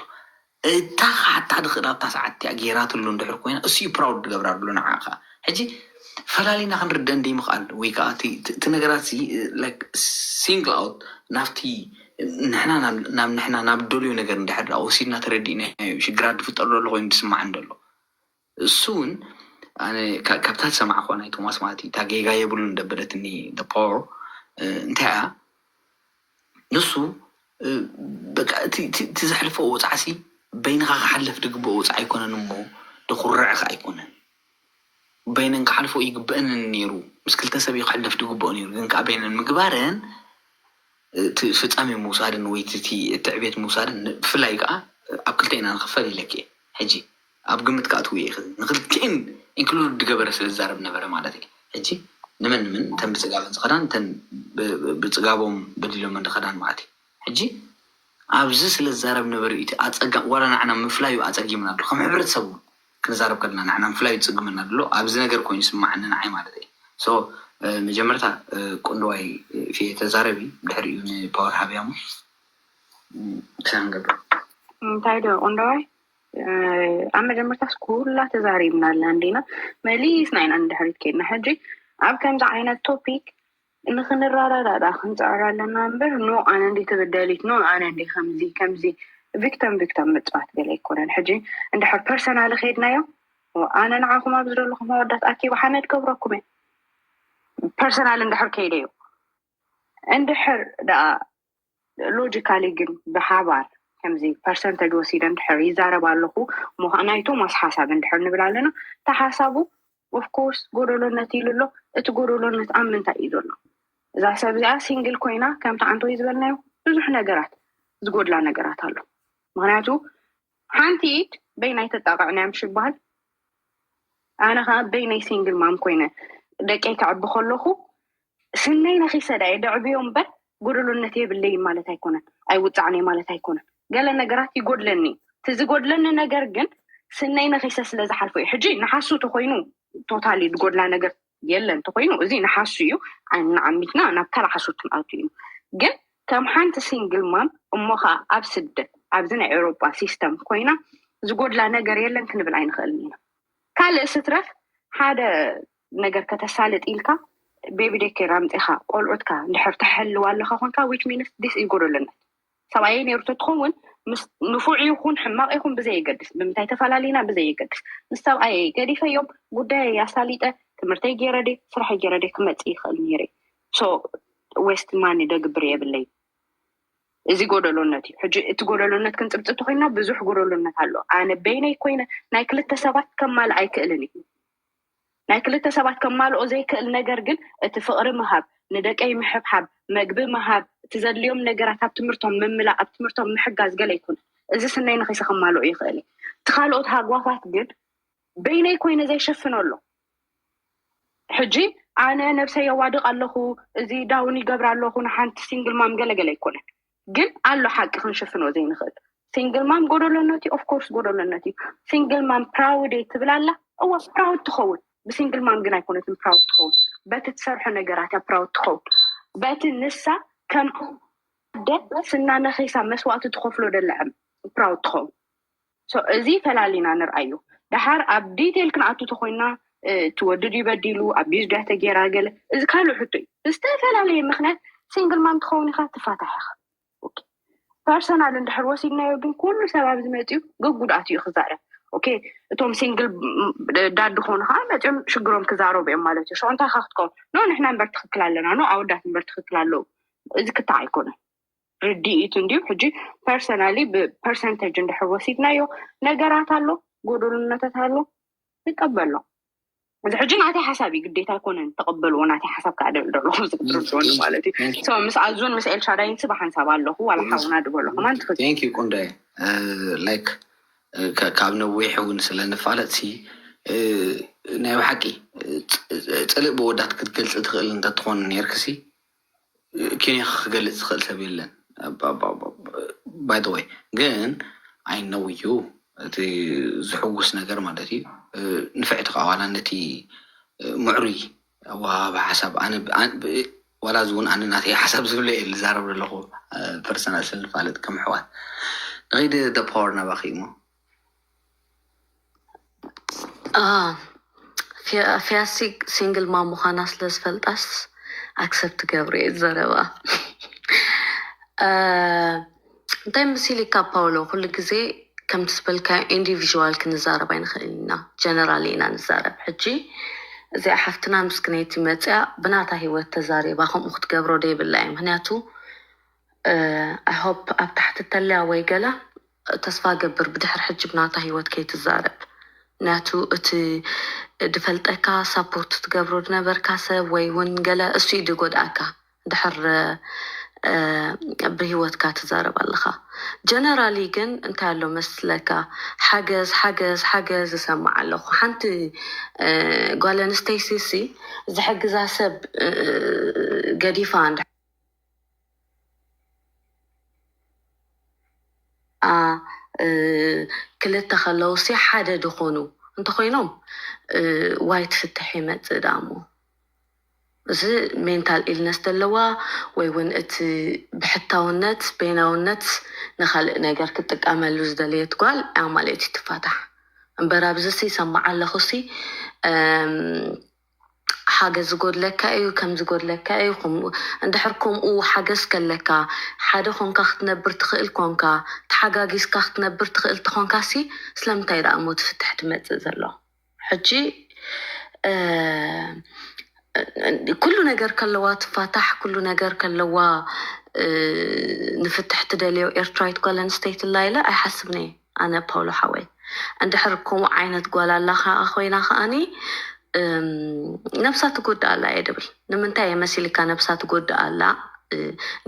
እታ ክሓታ ድኽእል ኣብታ ሰዓት እቲኣ ገይራትሉ እንድሕር ኮይና እሱ እዩ ፕራውድ ዝገብራ ኣሎ ንዓ ከዓ ሕጂ ፈላሊና ክንርደእ እንደይምኽኣል ወይ ከዓ እቲ ነገራት ሲንግል ኣውት ናብቲ ንሕና ናብ ንሕና ናብ ደልዮ ነገር እንድሕር ደኣ ወሲድና ተረዲእናዮ ሽግራት ዝፍጠር ዘሎ ኮይኑ ዝስማዓን ዘሎ እሱ እውን ኣነ ካብታ ዝሰማዕኮ ናይ ቶማስ ማለት እዩ። እታ ጌጋ የብሉን ደበለትኒ ፖወር እንታይ እያ ንሱ በቃ እቲ ዘሕልፎ ወፃዕሲ በይንኻ ክሓለፍ ድግብኦ ወፃዕ ኣይኮነን እሞ ድኩርዕ ከ ኣይኮነን። በይነን ክሓልፎ ይግበአንን ነይሩ። ምስ ክልተ ሰብ እዩ ክሕለፍ ድግብኦ ነይሩ። ግን ከዓ በይነን ምግባረን እቲ ፍፃሜ ምውሳድን ወይ እቲ ዕቤት ምውሳድን ብፍላይ ከዓ ኣብ ክልተ ኢና ንኽፈል ኢለክ እየ። ሕጂ ኣብ ግምት ከኣትው እየ። ንክልቲኤን ኢንክሉድ ድገበረ ስለ ዝዛረብ ነበረ ማለት እዩ። ሕጂ ንመን ንመን እተን ብፅጋበን ዝኸዳን እተን ብፅጋቦም በዲሎመን ዝኸዳን ማለት እዩ። ሕጂ ኣብዚ ስለ ዝዛረብ ነበረ እቲ ኣፀጋ ዋላ ንዓና ምፍላዩ ኣፀጊምና ኣሎ ከም ሕብረተሰብ እውን ክንዛረብ ከለና ንዓና ምፍላዩ ዝፅግመና ዘሎ ኣብዚ ነገር ኮይኑ ይስማዓኒ ንዓይ ማለት እዩ። ሶ መጀመርታ ቁንድዋይ ፊ ተዛረቢ ድሕሪኡ ንፓወር ሃብያሞ ክሳብ ንገብር እንታይ ዶ ቆንዳዋይ ኣብ መጀመርታስ ኩላ ተዛሪብና ኣለና እንዲና መሊስና ኢና ንድሕሪት ከይድና። ሕጂ ኣብ ከምዚ ዓይነት ቶፒክ ንክንረዳዳዳ ክንፅዕር ኣለና እምበር ኖ ኣነ እንዲ ትብደሊት ኖ ኣነ እንዲ ከምዚ ከምዚ ቪክተም ቪክተም ምፅዋት ገለ ኣይኮነን። ሕጂ እንድሕር ፐርሰናል ከይድናዮ ኣነ ንዓኹም ኣብዚ ዘለኹም ኣወዳት ኣኪበ ሓመድ ገብረኩም እየ። ፐርሰናል እንድሕር ከይደዮ እንድሕር ደኣ ሎጂካሊ ግን ብሓባር ከምዚ ፐርሰንተጅ ወሲደ እንድሕር ይዛረብ ኣለኹ ምዃ ናይ ቶማስ ሓሳብ እንድሕር ንብል ኣለና። እቲ ሓሳቡ ኦፍኮርስ ጎደሎነት ኢሉ ኣሎ። እቲ ጎደሎነት ኣብ ምንታይ እዩ ዘሎ? እዛ ሰብ እዚኣ ሲንግል ኮይና ከምቲ ዓንተወይ ዝበልናዮ ብዙሕ ነገራት ዝጎድላ ነገራት ኣሎ። ምክንያቱ ሓንቲ ኢድ በይናይ ተጣቕዕናዮም ሽበሃል ኣነ ከዓ በይነይ ሲንግል ማም ኮይነ ደቀይ ከዕቢ ከለኹ ስነይ ነኺሰ ዳ እየ ደዕብዮ እምበር ጎደሎነት የብለይን ማለት ኣይኮነን። ኣይውፃዕን እየ ማለት ኣይኮነን። ገለ ነገራት ይጎድለኒ እዩ። እቲ ዝጎድለኒ ነገር ግን ስነይ ነኺሰ ስለ ዝሓልፎ እዩ። ሕጂ ንሓሱ ተኮይኑ ቶታሊ ዝጎድላ ነገር የለን ተኮይኑ እዚ ንሓሱ እዩ። ንዓሚትና ናብ ካልእ ሓሶት ክንኣቱ እዩ። ግን ከም ሓንቲ ሲንግል ማም እሞ ከዓ ኣብ ስደት ኣብዚ ናይ ኤውሮጳ ሲስተም ኮይና ዝጎድላ ነገር የለን ክንብል ኣይንኽእልን ኢና። ካልእ ስትረፍ ሓደ ነገር ከተሳልጥ ኢልካ ቤቢ ዴኬር ኣምፂኻ ቆልዑትካ እንድሕር ተሐልዋ ኣለኻ ኮንካ which means this እዩ ጎደሎነት። ሰብኣየይ ነይሩ ተትኸውን ምስ ንፉዕ ይኹን ሕማቕ ይኹን ብዘየገድስ ብምንታይ ተፈላለዩና ብዘየገድስ ምስ ሰብኣየይ ገዲፈዮም ጉዳየይ ኣሳሊጠ ትምህርተይ ገይረ ድየ ስራሐይ ገይረ ድየ ክመፅእ ይኽእል ነይረ። So waste money ደግብር የብለይ። እዚ ጎደሎነት እዩ። ሕጂ እቲ ጎደሎነት ክንፅብፅብ ተኮይና ብዙሕ ጎደሎነት ኣሎ። ኣነ በይነይ ኮይነ ናይ ክልተ ሰባት ከማልእ ኣይክእልን እዩ። ናይ ክልተ ሰባት ከማልኦ ዘይክእል ነገር ግን እቲ ፍቕሪ ምሃብ፣ ንደቀይ ምሕብሓብ፣ መግቢ ምሃብ፣ እቲ ዘድልዮም ነገራት ኣብ ትምህርቶም ምምላእ፣ ኣብ ትምህርቶም ምሕጋዝ ገለ ኣይኮነን። እዚ ስነይ ነኺሰ ከማልኦ ይኽእል እየ። እቲ ካልኦት ሃጓፋት ግን በይነይ ኮይነ ዘይሸፍኖ ኣሎ። ሕጂ ኣነ ነብሰይ የዋድቕ ኣለኹ፣ እዚ ዳውን ይገብር ኣለኹ ንሓንቲ ሲንግል ማም ገለገለ ኣይኮነን። ግን ኣሎ ሓቂ ክንሽፍኖ ዘይንኽእል። ሲንግል ማም ጎደሎነት እዩ፣ ኦፍኮርስ ጎደሎነት እዩ። ሲንግል ማም ፕራውድ እየ ትብል ኣላ። እወ ፕራውድ ትኸውን፣ ብሲንግል ማም ግን ኣይኮነትን ፕራውድ ትኸውን። በቲ ትሰርሖ ነገራት እያ ፕራውድ ትኸውን። በቲ ንሳ ከም ኣደ ስና ነኺሳ መስዋእቲ ትኸፍሎ ደለዐም ፕራውድ ትኸውን። So እዚ ፈላሊና ንርኣዮ። ደሓር ኣብ ዲቴል ክንኣቱ ተኮይና እቲ ወዲ ድዩ በዲሉ ኣቢዝ ድያ ተጌራ ገለ እዚ ካልእ ሕቶ እዩ። ብዝተፈላለየ ምክንያት ሲንግል ማም ትኸውን ኢኻ ትፋታሕ ኢኻ። ፐርሰናል እንድሕር ወሲድናዮ ግን ኩሉ ሰብ ኣብዚ መፅኡ ገጉድኣት እዩ ክዛረብ። ኦኬ እቶም ሲንግል ዳድ ዝኾኑ ከዓ መፅኦም ሽግሮም ክዛረቡ እዮም ማለት እዩ። ሽዑ እንታይ ኢኻ ክትከውን ኖ ንሕና እምበር ትኽክል ኣለና ኖ ኣወዳት እምበር ትኽክል ኣለዉ። እዚ ክታዕ ኣይኮነን። ርድኢት እንድዩ ሕጂ ፐርሰናሊ ብፐርሰንተጅ እንድሕር ወሲድናዮ ነገራት ኣሎ ጎደልነታት ኣሎ ንቀበሎ። እዚ ሕጂ ናተይ ሓሳብ እዩ ግዴታ ኣይኮነን ተቐበልዎ ናተይ ሓሳብ ከዓ ደልደሎ ዝቅጥርድወኒ ማለት እዩ። So ምስ ኣዙን ምስ ኤልሻዳይን ስባ ሓንሳብ ኣለኹ ዋላ ሓውና ድበሎ ከማን ትኽክል። ቴንክ ዩ ቆንዳይ ላይክ ካብ ነዊሕ እውን ስለ ንፋለጥ ሲ ናይ ብሓቂ ፅልእ ብወዳት ክትገልፅ ትኽእል እንተትኾን ነርክሲ ኬንያ ክገልፅ ዝኽእል ሰብ የለን። ባይተወይ ግን I know you እቲ ዝሕውስ ነገር ማለት እዩ። ንፍዕቲ ከዓ ዋላ ነቲ ምዕሩይ ኣወሃህባ ሓሳብ ዋላ እዚ እውን ኣነ ናተይ ሓሳብ ዝብለ እየ ዝዛረብ ዘለኹ ፐርሰናል ስለ ንፋለጥ ከም ኣሕዋት ንኸይድ ደ ፓወር ናባኺ እሞ ፊያሲ ሲንግል ማም ምዃና ስለ ዝፈልጣስ ኣክሰፕት ገብረ እየ ዘረባ እንታይ ምስ ኢልካ ፓውሎ ኩሉ ግዜ ከምቲ ዝበልካዮ ኢንዲቪዥዋል ክንዛረብ ኣይንኽእል ኢና፣ ጀነራል ኢና ንዛረብ። ሕጂ እዚኣ ሓፍትና ምስክነይቲ መፅያ ብናታ ሂወት ተዛሪባ ከምኡ ክትገብሮ ደይብላ እዩ። ምክንያቱ I hope ኣብ ታሕቲ ተለያ ወይ ገለ ተስፋ ገብር ብድሕር ሕጂ ብናታ ሂወት ከይትዛረብ። ምክንያቱ እቲ ድፈልጠካ ሳፖርት ትገብሮ ድነበርካ ሰብ ወይ እውን ገለ እሱ እዩ ድጎድኣካ ድሕር ብህይወትካ ትዛረብ ኣለኻ። ጀነራሊ ግን እንታይ ኣሎ መስለካ፣ ሓገዝ ሓገዝ ሓገዝ ዝሰማዕ ኣለኹ። ሓንቲ ጓል ኣንስተይቲ ሲ ዝሕግዛ ሰብ ገዲፋ ክልተ ከለውሲ ሓደ ድኾኑ እንተኾይኖም ዋይ ትፍትሕ ይመፅእ ዳሞ። እዚ ሜንታል ኢልነስ ዘለዋ ወይ እውን እቲ ብሕታውነት በይናውነት ንካልእ ነገር ክትጥቀመሉ ዝደለየት ጓል እያ ማለት እዩ ትፋታሕ። እምበር ኣብዚ ሲ ይሰማዓ ኣለኹ ሲ ሓገዝ ዝጎድለካ እዩ፣ ከም ዝጎድለካ እዩ። እንድሕር ከምኡ ሓገዝ ከለካ ሓደ ኮንካ ክትነብር ትኽእል ኮንካ ተሓጋጊዝካ ክትነብር ትኽእል ተኾንካ ሲ ስለምንታይ ደኣ እሞ ትፍትሕ ትመፅእ ዘሎ? ሕጂ ኩሉ ነገር ከለዋ ትፋታሕ፣ ኩሉ ነገር ከለዋ ንፍትሕ ትደልዮ ኤርትራዊት ጓል ኣንስተይቲ ኣላ ኢለ ኣይሓስብን እየ። ኣነ ፓውሎ ሓወይ እንድሕር ከምኡ ዓይነት ጓል ኣላ ከዓ ኮይና ከዓኒ ነብሳ ትጎድእ ኣላ እየ ድብል። ንምንታይ እየ መሲልካ ነብሳ ትጎድእ ኣላ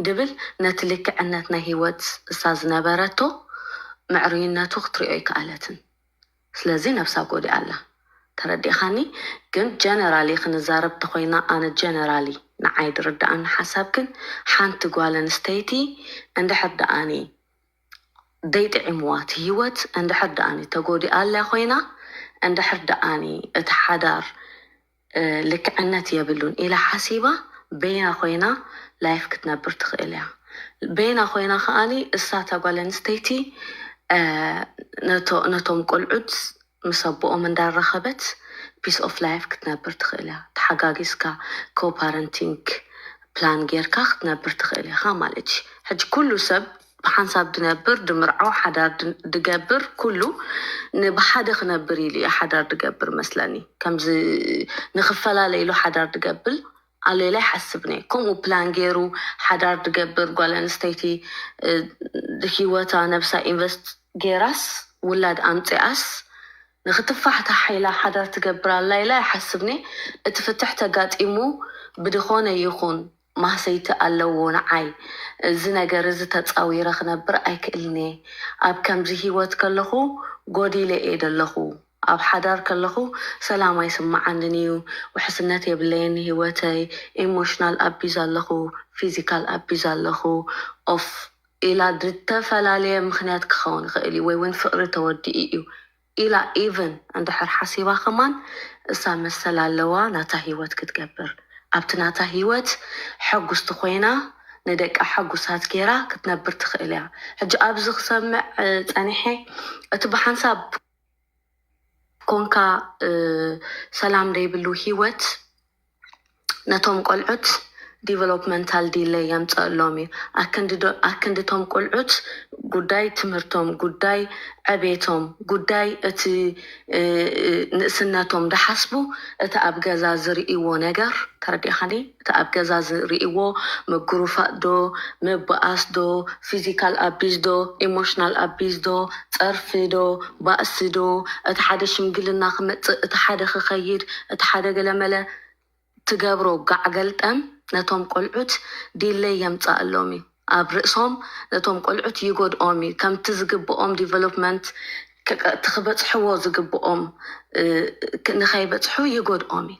ድብል? ነቲ ልክዕነት ናይ ሂወት እሳ ዝነበረቶ ምዕሩይነቱ ክትሪኦ ኣይከኣለትን። ስለዚ ነብሳ ጎዲኣ ኣላ። ተረዲእኻኒ? ግን ጀነራሊ ክንዛረብ ተኾይና ኣነ ጀነራሊ ንዓይ ድርድኣኒ ሓሳብ ግን ሓንቲ ጓል ኣንስተይቲ እንድሕር ደኣኒ ደይጥዒምዋ እቲ ሂወት እንድሕር ደኣኒ ተጎዲኣ ኣላ ኮይና እንድሕር ደኣኒ እቲ ሓዳር ልክዕነት የብሉን ኢላ ሓሲባ በይና ኮይና ላይፍ ክትነብር ትኽእል እያ። በይና ኮይና ከዓኒ እሳ እታ ጓል ኣንስተይቲ ነቶም ቆልዑት ምስ ኣቦኦም እንዳራኸበት ፒስ ኦፍ ላይፍ ክትነብር ትኽእል እያ። ተሓጋጊዝካ ኮፓረንቲንግ ፕላን ጌርካ ክትነብር ትኽእል ኢኻ ማለት እዩ። ሕጂ ኩሉ ሰብ ብሓንሳብ ድነብር ድምርዓው ሓዳር ድገብር ኩሉ ንብሓደ ክነብር ኢሉ እዩ ሓዳር ድገብር መስለኒ። ከምዚ ንክፈላለ ኢሉ ሓዳር ድገብር ኣሎ ኢለ ኣይሓስብን እየ። ከምኡ ፕላን ገይሩ ሓዳር ድገብር ጓል ኣንስተይቲ ሂወታ ነብሳ ኢንቨስት ገይራስ ውላድ ኣምፅኣስ ንክትፋሕታሕ ኢላ ሓዳር ትገብር ኣላ ኢለ ኣይሓስብን እየ። እቲ ፍትሕ ተጋጢሙ ብድኾነ ይኹን ማህሰይቲ ኣለዎ ንዓይ። እዚ ነገር እዚ ተፃዊረ ክነብር ኣይክእልን እየ። ኣብ ከምዚ ሂወት ከለኹ ጎዲለ እየ ዘለኹ። ኣብ ሓዳር ከለኹ ሰላም ኣይስምዓንን እዩ። ውሕስነት የብለየኒ ሂወተይ። ኢሞሽናል ኣቢዝ ኣለኹ፣ ፊዚካል ኣቢዝ ኣለኹ። ኦፍ ኢላ ዝተፈላለየ ምክንያት ክኸውን ይኽእል እዩ ወይ እውን ፍቕሪ ተወዲኡ እዩ ኢላ ኢቨን እንድሕር ሓሲባ ከማን እሳ መሰል ኣለዋ ናታ ሂወት ክትገብር ኣብቲ ናታ ሂወት ሕጉስቲ ኮይና ንደቃ ሕጉሳት ገይራ ክትነብር ትኽእል እያ። ሕጂ ኣብዚ ክሰምዕ ፀኒሐ እቲ ብሓንሳብ ኮንካ ሰላም ዘይብሉ ሂወት ነቶም ቆልዑት ዲቨሎፕመንታል ዲለይ የምፀእሎም እዩ። ኣክንድቶም ቆልዑት ጉዳይ ትምህርቶም፣ ጉዳይ ዕቤቶም፣ ጉዳይ እቲ ንእስነቶም ድሓስቡ እቲ ኣብ ገዛ ዝርእይዎ ነገር ተረዲእኻኒ? እቲ ኣብ ገዛ ዝርእይዎ ምግሩፋጥ ዶ ምብኣስ ዶ ፊዚካል ኣቢዝ ዶ ኢሞሽናል ኣቢዝ ዶ ፀርፊ ዶ ባእሲ ዶ እቲ ሓደ ሽምግልና ክመፅእ እቲ ሓደ ክኸይድ እቲ ሓደ ገለመለ ትገብሮ ጋዕ ገልጠም ነቶም ቆልዑት ዲለይ የምፃእሎም እዩ። ኣብ ርእሶም ነቶም ቆልዑት ይጎድኦም እዩ። ከምቲ ዝግብኦም ዲቨሎፕመንት እቲ ክበፅሕዎ ዝግብኦም ንኸይበፅሑ ይጎድኦም እዩ።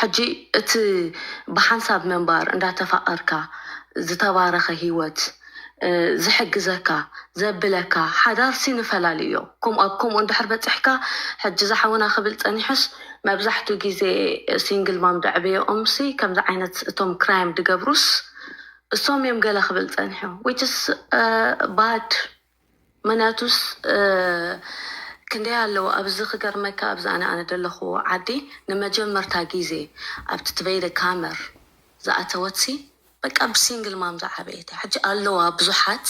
ሕጂ እቲ ብሓንሳብ ምንባር እንዳተፋቐርካ ዝተባረኸ ሂወት ዝሕግዘካ ዘብለካ ሓዳርሲ ንፈላልዮ። ከምኡ ኣብ ከምኡ እንድሕር በፂሕካ ሕጂ ዝሓውና ክብል ፀኒሑስ መብዛሕትኡ ግዜ ሲንግል ማም ደዕበየኦምሲ ከምዚ ዓይነት እቶም ክራይም ድገብሩስ እሶም እዮም ገለ ክብል ፀኒሑ which is bad። ምክንያቱስ ክንደይ ኣለዉ ኣብዚ ክገርመካ ኣብዚ ኣነ ኣነ ደለኹ ዓዲ ንመጀመርታ ግዜ ኣብቲ ትበይደ ካመር ዝኣተወትሲ በቃ ብሲንግል ማም ዝዓበየት ሕጂ ኣለዋ ብዙሓት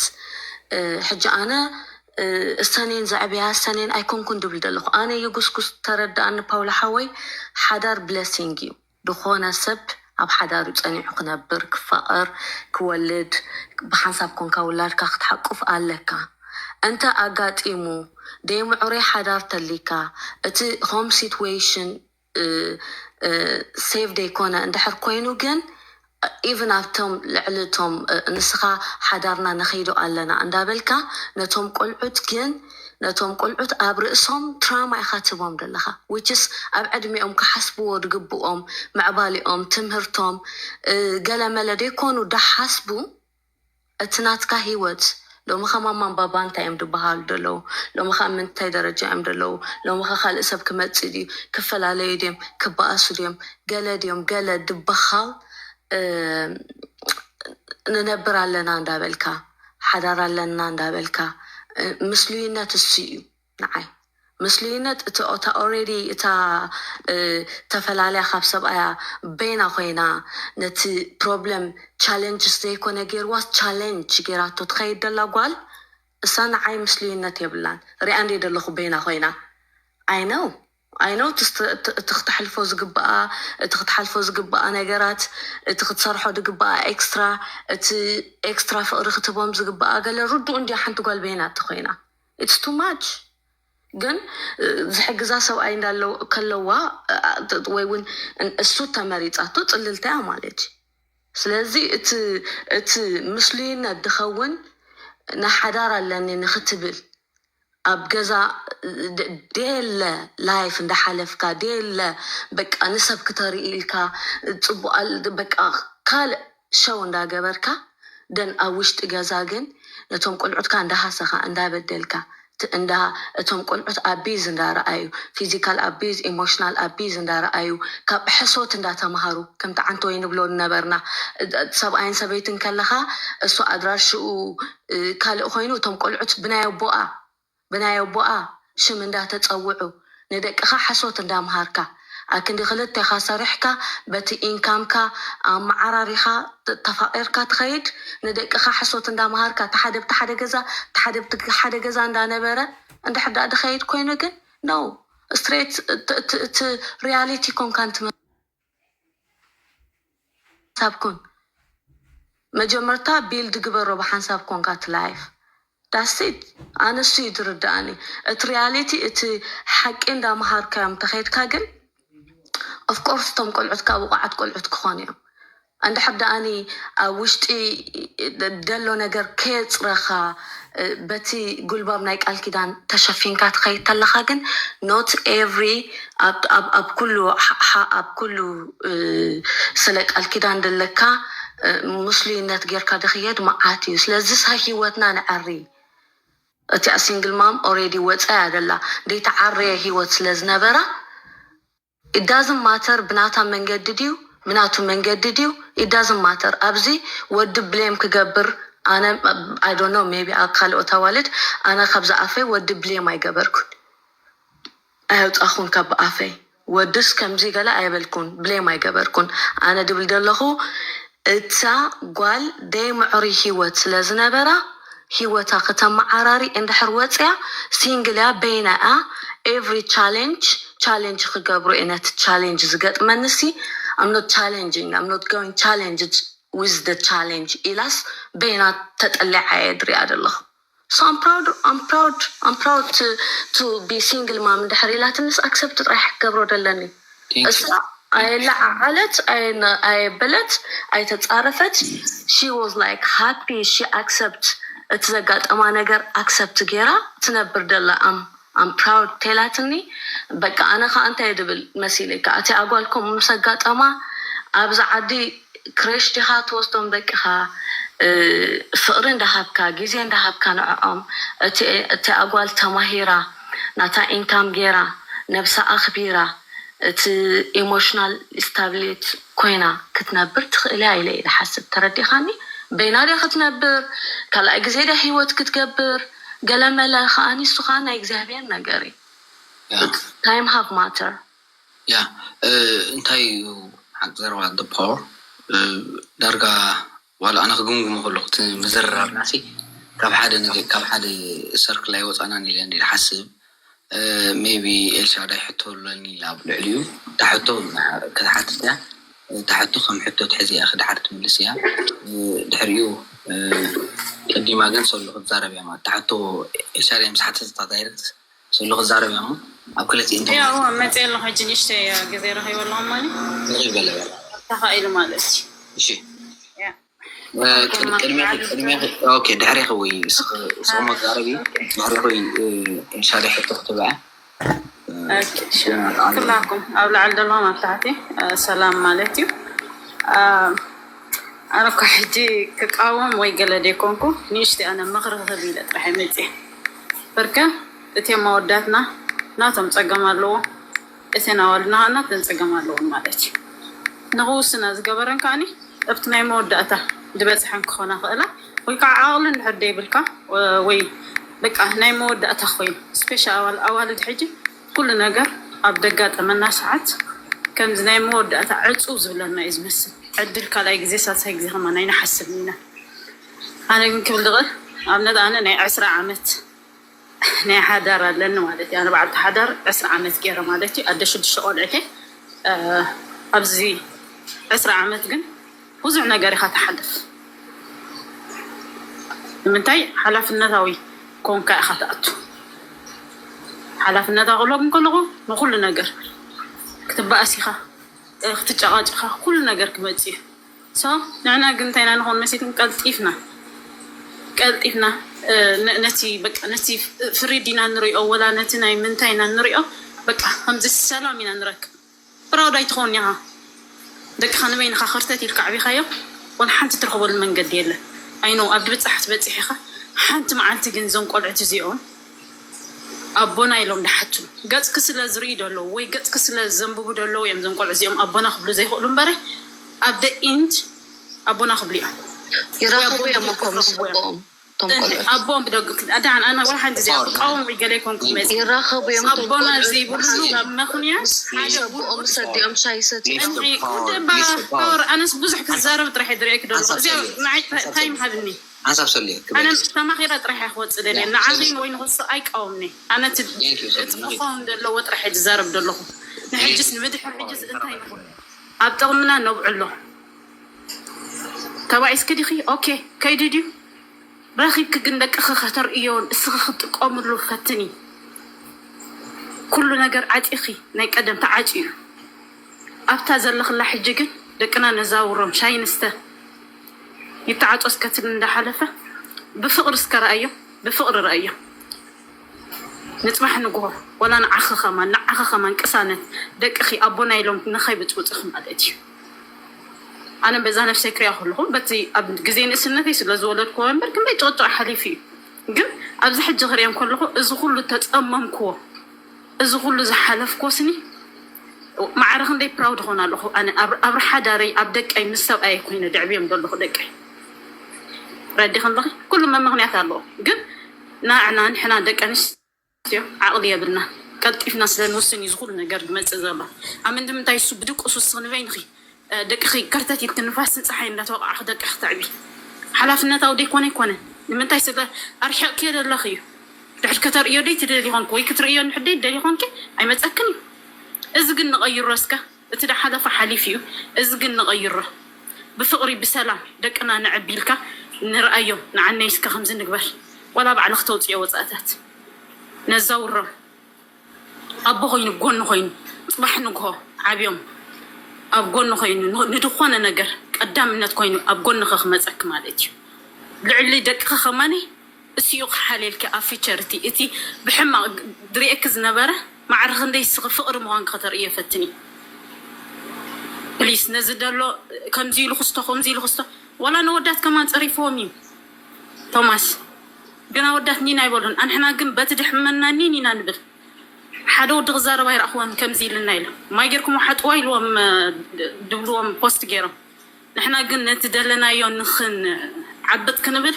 ሕጂ ኣነ እሰኔን ዘዕብያ እሰኔን ኣይኮንኩን ድብል ዘለኹ ኣነ። የጉስጉስ ተረዳኣኒ ፓውላ ሓወይ። ሓዳር blessing እዩ። ዝኾነ ሰብ ኣብ ሓዳር እዩ ጸኒዑ ክነብር፣ ክፋቐር፣ ክወልድ፣ ብሓንሳብ ኮንካ ውላድካ ክትሓቁፍ ኣለካ። እንተ ኣጋጢሙ ደይምዕሩይ ሓዳር ተሊካ፣ እቲ home situation safe ደይኮነ እንድሕር ኮይኑ ግን፣ even ኣብቶም ልዕሊ እቶም ንስኻ ሓዳርና ነኸይዶ ኣለና እንዳበልካ፣ ነቶም ቆልዑት ግን ነቶም ቆልዑት ኣብ ርእሶም ትራማ ኢኻ ትቦም ዘለኻ። Which is ኣብ ዕድሜኦም ክሓስብዎ ዝግብኦም፣ ምዕባሊኦም፣ ትምህርቶም፣ ገለመለ ደይኮኑ ዳሓስቡ፣ እቲ ናትካ ህይወት። ሎሚ ኸ ማማን ባባ እንታይ እዮም ዝበሃሉ ዘለዉ? ሎሚ ኸ ምንታይ ደረጃ እዮም ዘለዉ? ሎሚ ኸ ካልእ ሰብ ክመጽእ ድዩ? ክፈላለዩ ድዮም? ክበኣሱ ድዮም? ገለ ድዮም? ገለ ዝበሃል ንነብር ኣለና እንዳበልካ፣ ሓዳር ኣለና እንዳበልካ፣ ምስሉይነት እሱ እዩ። ንዓይ ምስሉይነት እቲ ኦታ already እታ ተፈላልያ ካብ ሰብኣያ በይና ኮይና ነቲ problem challenge ዘይኮነ ገይርዋስ challenge ገይራቶ ትኸይድ ደላ ጓል፣ እሳ ንዓይ ምስሉይነት የብላን። ሪኣ እንደ ደለኹ በይና ኮይና። I know I know እቲ ክተሕልፎ ዝግብኣ፣ እቲ ክትሓልፎ ዝግብኣ ነገራት፣ እቲ ክትሰርሖ ዝግብኣ ኤክስትራ፣ እቲ ኤክስትራ ፍቕሪ ክትቦም ዝግብኣ ገለ ርዱእ እንዲያ ሓንቲ ጓል በይና ተኮይና። It's too much። ግን ዝሕግዛ ሰብኣይ እንዳለው ከለዋ ወይ እውን እሱ ተመሪፃቶ ፅልልታያ ማለት እዩ። ስለዚ እቲ እቲ ምስሉይነት ድኸውን ንሓዳር ኣለኒ ንክትብል ኣብ ገዛ ደየለ ላይፍ እንዳሓለፍካ ደየለ በቃ ንሰብ ክተርኢ ኢልካ ፅቡቅ በቃ ካልእ ሸው እንዳገበርካ ደን ኣብ ውሽጢ ገዛ ግን ነቶም ቆልዑትካ እንዳሃሰኻ እንዳበደልካ እንዳ እቶም ቆልዑት ኣቢዝ እንዳረኣዩ ፊዚካል ኣቢዝ ኢሞሽናል ኣቢዝ እንዳረኣዩ ካብ ሕሶት እንዳተምሃሩ ከምቲ ዓንተ ወይ ንብሎ ነበርና። ሰብኣይን ሰበይትን ከለኻ እሱ ኣድራሽኡ ካልእ ኮይኑ እቶም ቆልዑት ብናይ ኣቦኣ ብናይ ኣቦኣ ሽም እንዳተፀውዑ ንደቅኻ ሓሶት እንዳምሃርካ ኣክንዲ ክልቴኻ ሰሪሕካ በቲ ኢንካምካ ኣመዓራሪኻ ተፋቂርካ ትኸይድ። ንደቅኻ ሓሶት እንዳምሃርካ ተሓደ ብቲ ሓደ ገዛ ተሓደ ብቲ ሓደ ገዛ እንዳነበረ እንድሕር ዳኣ ድኸይድ ኮይኑ ግን no straight እቲ reality ኮንካ ንትምህር ሓንሳብ ኩን መጀመርታ ቢልድ ግበሮ ብሓንሳብ ኮንካ እቲ ላይፍ that's it። ኣነ እሱ እዩ ዝርድኣኒ እቲ ሪያሊቲ እቲ ሓቂ እንዳምሃርካዮም ተኸይድካ ግን of course እቶም ቆልዑትካ ብቑዓት ቆልዑት ክኾኑ እዮም። እንድሕር ደኣኒ ኣብ ውሽጢ ደሎ ነገር ከየፅረኻ በቲ ጉልባብ ናይ ቃል ኪዳን ተሸፊንካ ትኸይድ ተለኻ ግን not every ኣብ ኩሉ ኣብ ኩሉ ስለ ቃል ኪዳን ደለካ ምስሉይነት ጌርካ ድኽየድ መዓት እዩ። ስለዚ ሳ ህይወትና ንዐሪ እቲኣ ሲንግል ማም already ወፃያ ደላ ደይተዓረየ ህይወት ስለ ዝነበራ it doesn't matter ብናታ መንገዲ ድዩ ብናቱ መንገዲ ድዩ it doesn't matter። ኣብዚ ወዲ ብሌም ክገብር ኣነ I don't know maybe ኣብ ካልኦት ኣዋልድ ኣነ ካብዚ ኣፈይ ወዲ ብሌም ኣይገበርኩን ኣየውፃኹን ካብ ኣፈይ ወድስ ከምዚ ገለ ኣይበልኩን ብሌም ኣይገበርኩን ኣነ ድብል ደለኹ እታ ጓል ደይ ምዕሩይ ሂወት ስለ ዝነበራ ሂወታ ከተመዓራሪ እንድሕር ወፅያ ሲንግል እያ በይና እያ every challenge challenge ክገብሩ እየ ነቲ challenge ዝገጥመኒ ሲ I'm not challenging I'm not going challenge with the challenge ኢላስ በይና ተጠሊዓ እየ ድሪኣ ደለኹ so I'm proud I'm proud I'm proud to to be single mom እንድሕር ኢላትንስ accept ጥራሕ ክገብሮ ደለኒ እሳ ኣየለዓዓለት ኣየበለት ኣይተፃረፈት she was like happy she accept እቲ ዘጋጠማ ነገር accept ጌራ ትነብር ደላ am I'm proud ተላትኒ በቃ ኣነ ከዓ እንታይ ድብል መሲልካ እቲ ኣጓልኩም ምስ ኣጋጠማ ኣብዚ ዓዲ ክሬሽ ዲኻ ትወስዶም ደቅኻ ፍቕሪ እንዳሃብካ ግዜ እንዳሃብካ ንዕኦም እቲ ኣጓል ተማሂራ ናታ ኢንካም ጌራ ነብሳ ኣኽቢራ እቲ ኢሞሽናል ስታብሌት ኮይና ክትነብር ትኽእል እያ ኢለ ኢለ ሓስብ ተረዲኻኒ በይና ድያ ክትነብር ካልኣይ ግዜ ድያ ህይወት ክትገብር ገለመለ ከኣ ንሱ ከኣ ናይ እግዚኣብሔር ነገር እዩ time have matter ያ እንታይ እዩ ሓቂ ዘረባ the power ዳርጋ ዋላ ኣነ ክግምግሞ ከለኩ እቲ ምዝርራብና ሲ ካብ ሓደ ነገር ካብ ሓደ ሰርክል ኣይወፃናን ኢለ እንዲ ሓስብ ሜቢ ኤልሻዳይ ሕቶ ኣለኒ ኢላ ኣብ ልዕሊኡ እታ ሕቶ ክትሓትት እያ። እታ ሕቶ ከም ሕቶ ትሕዚ እያ ክድሓር ትምልስ እያ። ድሕሪኡ ቀዲማ ግን ሰሉ ክትዛረብ እያ ማለት እታ ሕቶ ኤልሻዳይ ምስ ሓተት እታ ዳይረክት ሰሉ ክትዛረብ እያ እሞ ኣብ ክልቲኡ እንታይ ያው መጽእ ኣለኹ ሕጂ ንእሽተይ ግዜ ረኺበ ኣለኹ ማለት ንኽእል በለ በለ። ተኻኢሉ ማለት እዩ። እሺ ያ። ቅድሚያ ቅድሚያ ኦኬ ድሕሬ ክወይ ስኹሞ ዛረቢ ድሕሬ ኮይ ኤልሻዳይ ሕቶ ክትብዓ ኩላኩም ኣብ ላዕሊ ዘለኹም ኣብ ታሕቲ ሰላም ማለት እዩ። ኣነ እኳ ሕጂ ክቃወም ወይ ገለ ደይኮንኩ ንእሽተይ ኣነ ምኽሪ ክህብ ኢለ ጥራሕ መፅየ በርከ እቲ መወዳትና ናቶም ፀገም ኣለዎ። እተን ኣዋልድና ከኣ ናተን ጸገም ኣለወን ማለት እዩ። ንኽውስና ዝገበረን ከኣኒ ኣብቲ ናይ መወዳእታ ዝበጽሐን ክኾና ክእላ ወይ ከዓ ዓቕሊ እንድሕር ደይብልካ ወይ በቃ ናይ መወዳእታ ኮይኑ ስፔሻ ኣዋልድ ሕጂ ኩሉ ነገር ኣብ ደጋጠመና ሰዓት ከምዚ ናይ መወዳእታ ዕጹ ዝብለና እዩ ዝመስል። ዕድል ካልኣይ ግዜ ሳልሳይ ግዜ ከማን ኣይንሓስብን ኢና። ኣነ ግን ክብል ዝኽእል ኣብነት ኣነ ናይ ዕስራ ዓመት ናይ ሓዳር ኣለኒ ማለት እዩ። ኣነ በዓልቲ ሓዳር ዕስራ ዓመት ገይረ ማለት እዩ። ኣደ ሽዱሽተ ቆልዑተይ ኣብዚ ዕስራ ዓመት ግን ብዙሕ ነገር ኢኻ ትሓልፍ። ንምንታይ ሓላፍነታዊ ኮንካ ኢኻ ትኣቱ። ሓላፍነታዊ ክብለኩም ከለኹ ንኩሉ ነገር ክትበኣስ ኢኻ፣ ክትጨቃጭኻ ኩሉ ነገር ክመፅእ እዩ። ሶ ንዕና ግን እንታይ ኢና ንኾን መሲልኩም ቀልጢፍና ቀልጢፍና ነቲ በቃ ነቲ ፍሪድ ኢና ንሪኦ ወላ ነቲ ናይ ምንታይ ኢና ንሪኦ በቃ ከምዚ ሰላም ኢና ንረክብ። ፕራውድ ኣይትኸውን ኢኻ። ደቅኻ ንበይንኻ ከርተት ኢልካ ዓቢኻዮ ወላ ሓንቲ ትረኽበሉ መንገዲ የለን። ኣይኖ ኣብ ድብፃሕ ትበፅሕ ኢኻ። ሓንቲ መዓልቲ ግን እዞም ቆልዑት እዚኦም ኣቦና ኢሎም ድሓቱ ገፅኪ ስለ ዝርኢ ደለዉ ወይ ገፅኪ ስለ ዘንብቡ ደለዉ እዮም እዞም ቆልዑ እዚኦም ኣቦና ክብሉ ዘይኽእሉ እምበረ ኣብ the end ኣቦና ክብሉ እዮም። ይራኸቡ እዮም እኮ ምስ ኣቦኦም እቶም ቆልዑ። ኣቦኦም ብደግ ኣዳን ኣና ወላ ሓንቲ እዚኣ ክቃወም ወይ ገለ ይኮንኩ መፂ ይራኸቡ እዮም እቶም ኣቦና ቆልዑ። ዘይብሉ ምኽንያት ምስ ሓደ ኣቦኦም ምስ ኣዲኦም ሻይ ይሰትዩ እዮም። እንዲ እባ ፓወር ኣነስ ብዙሕ ክዛረብ ጥራሕ እየ ዝርእየኪ ደለኹ። እዚኣ ንዓይ ታይም ሃብኒ። ሓንሳብ ሰልየ ኣነ ተማኺረ ጥራሕ እየ ክወፅእ ደልየ ንዓኺን ወይ ንክሱ ኣይቃወምኒ ኣነ እቲ ክኸውን ዘለዎ ጥራሕ እየ ዝዛረብ ዘለኹ። ንሕጅስ ንምድሕር ሕጅስ እንታይ ንኹን ኣብ ጥቕምና ነብዕሎ። ተባኢስኪ ዲኺ ኦኬ ከይዲ ድዩ ረኺብኪ ግን ደቅኺ ከተርእዮ እስኺ ክትጥቀምሉ ፈትኒ። ኩሉ ነገር ዓፂኺ ናይ ቀደም ተዓፅዩ ኣብታ ዘለኽላ ሕጂ ግን ደቅና ነዛውሮም ሻይ ንስተ ይተዓጾ እስከ ትብል እንዳሓለፈ ብፍቕሪ እስከ ረኣዮ ብፍቕሪ ረኣዮ ንፅባሕ ንግሆ ወላ ንዓኺ ኸማን ንዓኺ ኸማን ቅሳነት ደቅኺ ኣቦና ኢሎም ንኸይብፅብፁኺ ማለት እዩ። ኣነ በዛ ነፍሰይ ክሪኣ ከለኹ በቲ ኣብ ግዜ ንእስነተይ ስለ ዝወለድክዎ እምበር ክንደይ ጭቕጭቕ ሓሊፉ እዩ። ግን ኣብዚ ሕጂ ክሪኦም ከለኹ እዚ ኩሉ ተፀመምክዎ እዚ ኩሉ ዝሓለፍኮ ስኒ ማዕረ ክንደይ ፕራውድ ኾን ኣለኹ ኣነ ኣብ ሓዳረይ ኣብ ደቀይ ምስ ሰብኣየ ኮይነ ደዕብዮም ዘለኹ ደቀይ ረዲ ክንለኺ ኩሉ መምኽንያት ኣለዎ ግን ናዕና ንሕና ደቂ ኣንስትዮ ዓቕሊ የብልና ቀልጢፍና ስለ ንውስን እዩ ዝኩሉ ነገር ዝመፅእ ዘሎ ኣብ ምንድምንታይ እሱ ብድቁስ ውስኽ ንበይንኺ ደቅኺ ከርተት ኢልኪ ንፋስን ፀሓይ እንዳተወቃዕኺ ደቅኺ ተዕቢ ሓላፍነታዊ ደይኮነ ኣይኮነን ንምንታይ ስለ ኣርሒቕክዮ ዘለኺ እዩ ድሕር ከተርእዮ ደይ ትደሊ ኾንኪ ወይ ክትርእዮ ንሕደይ ደሊ ኾንኪ ኣይመፀክን እዩ። እዚ ግን ንቐይሮ እስከ እቲ ዳሓለፈ ሓሊፍ እዩ። እዚ ግን ንቐይሮ ብፍቕሪ ብሰላም ደቅና ነዕቢ ኢልካ ንርኣዮም ንዓነይ እስከ ከምዚ ንግበር ዋላ ባዕልኺ ተውፅዮ ወፃእታት ነዛውሮም ኣቦ ኮይኑ ጎኒ ኮይኑ ፅባሕ ንግሆ ዓብዮም ኣብ ጎኒ ኮይኑ ንድኾነ ነገር ቀዳምነት ኮይኑ ኣብ ጎንኺ ክመፀኪ ማለት እዩ። ልዕሊ ደቅኺ ከማኒ እሲኡ ክሓልየልኪ ኣብ ፊቸር እቲ እቲ ብሕማቕ ድርእየኪ ዝነበረ ማዕረ ክንደይ እስኺ ፍቕሪ ምዃንኪ ከተርእዮ ፈትኒ ፕሊስ። ነዚ ደሎ ከምዚ ኢሉ ክስቶ ከምዚ ኢሉ ክስቶ ዋላ ነወዳት ከማን ፀሪፍዎም እዩ ቶማስ። ግን ኣወዳት ኒን ኣይበሉን ኣንሕና ግን በቲ ድሕመና ኒን ኢና ንብል። ሓደ ወዲ ክዛረብ ኣይረእኽዎን ከምዚ ኢልና ኢሎም ማይ ጌርኩም ሓጥዋ ኢልዎም ድብልዎም ፖስት ገይሮም ንሕና ግን ነቲ ደለናዮ ንኽን ዓብጥ ክንብል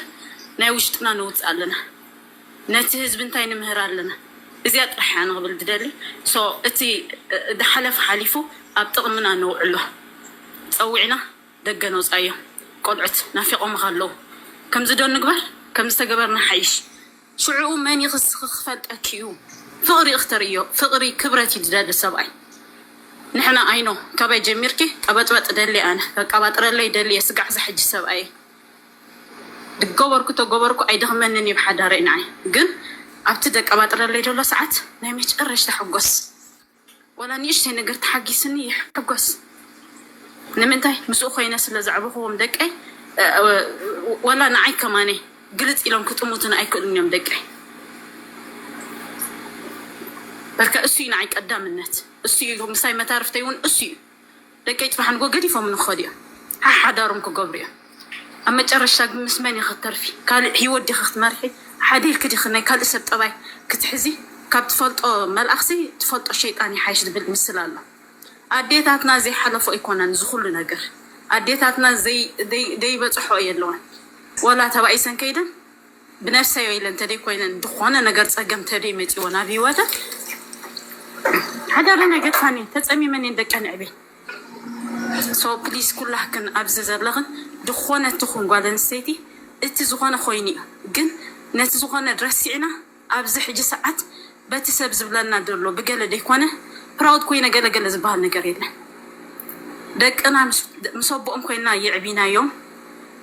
ናይ ውሽጥና ነውፅእ ኣለና። ነቲ ህዝቢ እንታይ ንምህር ኣለና እዚኣ ጥራሕ እያ ንኽብል ድደሊ። ሶ እቲ ድሓለፈ ሓሊፉ ኣብ ጥቕምና ነውዕሎ ፀዊዕና ደገ ነውፃዮ። ቆልዑት ናፊቖምኻ ኣለዉ። ከምዚ ዶ ንግበር? ከም ዝተገበርና ሓይሽ። ሽዕኡ መን ይኽስኺ ክፈልጠኪ እዩ። ፍቕሪ እኽተርእዮ፣ ፍቕሪ ክብረት እዩ ዝደሊ ሰብኣይ። ንሕና ኣይኖ ካባይ ጀሚርኪ ቀበጥበጥ ደሊ ኣነ ከቀባጥረለይ ደሊ የስጋዕ ዝሕጂ ሰብኣይ ድገበርኩ ተገበርኩ ኣይደኽመንን እዩ ብሓዳረይ ንዓይ። ግን ኣብቲ ደቀባጥረለይ ዘሎ ሰዓት ናይ መጨረሽታ ሕጎስ፣ ወላ ንእሽተይ ነገር ተሓጊስኒ ይሕጎስ። ንምንታይ? ምስኡ ኮይነ ስለ ዘዕበኽዎም ደቀይ፣ እ፣ እ፣ ወላ ንዓይ ከማነይ ግልጽ ኢሎም ክጥሙትን ኣይክእሉን እዮም ደቀይ። በቃ እሱ እዩ ንዓይ ቀዳምነት፣ እሱ እዩ ምሳይ መታርፍተይ እውን እሱ እዩ። ደቀይ ጽባሕ ንጎ ገዲፎም ንክኸዱ እዮም። ሓሓዳሮም ክገብሩ እዮም። ኣብ መጨረሽታ ግን ምስ መን ኢኺ ክትተርፊ? ካልእ ህይወት ዲኺ ክትመርሒ? ሓደ ኢልኪ ዲኺ ናይ ካልእ ሰብ ጠባይ ክትሕዚ? ካብ ትፈልጦ መልኣኽሲ ትፈልጦ ሸይጣን ይሓይሽ ዝብል ምስል ኣሎ። ኣዴታትና ዘይሓለፎ ኣይኮነን እዚ ኩሉ ነገር። ኣዴታትና ዘይ-፣ ዘይ-፣ ዘይበጽሖ የለዋን። ወላ ተባኢሰን ከይደን ብነፍሰይ ኢለን ተደይ ኮይነን ዝኾነ ነገር ጸገም ተደይ መጺዎ ናብ ህይወተን ሓዳረ ነገር ፋኒ ተጸሚመን እየን ደቀን ዕቤ። So please ኩላህክን ኣብዚ ዘለኽን ዝኾነ ትኹን ጓል ኣንስተይቲ እቲ ዝኾነ ኮይኑ እዩ። ግን ነቲ ዝኾነ ረሲዕና ኣብዚ ሕጂ ሰዓት በቲ ሰብ ዝብለና ዘሎ ብገለ ደይኮነ ፕራውድ ኮይነ ገለ ገለ ዝበሃል ነገር የለን። ደቅና ምስ፣ ምስ ኣቦኦም ኮይና የዕቢናዮም።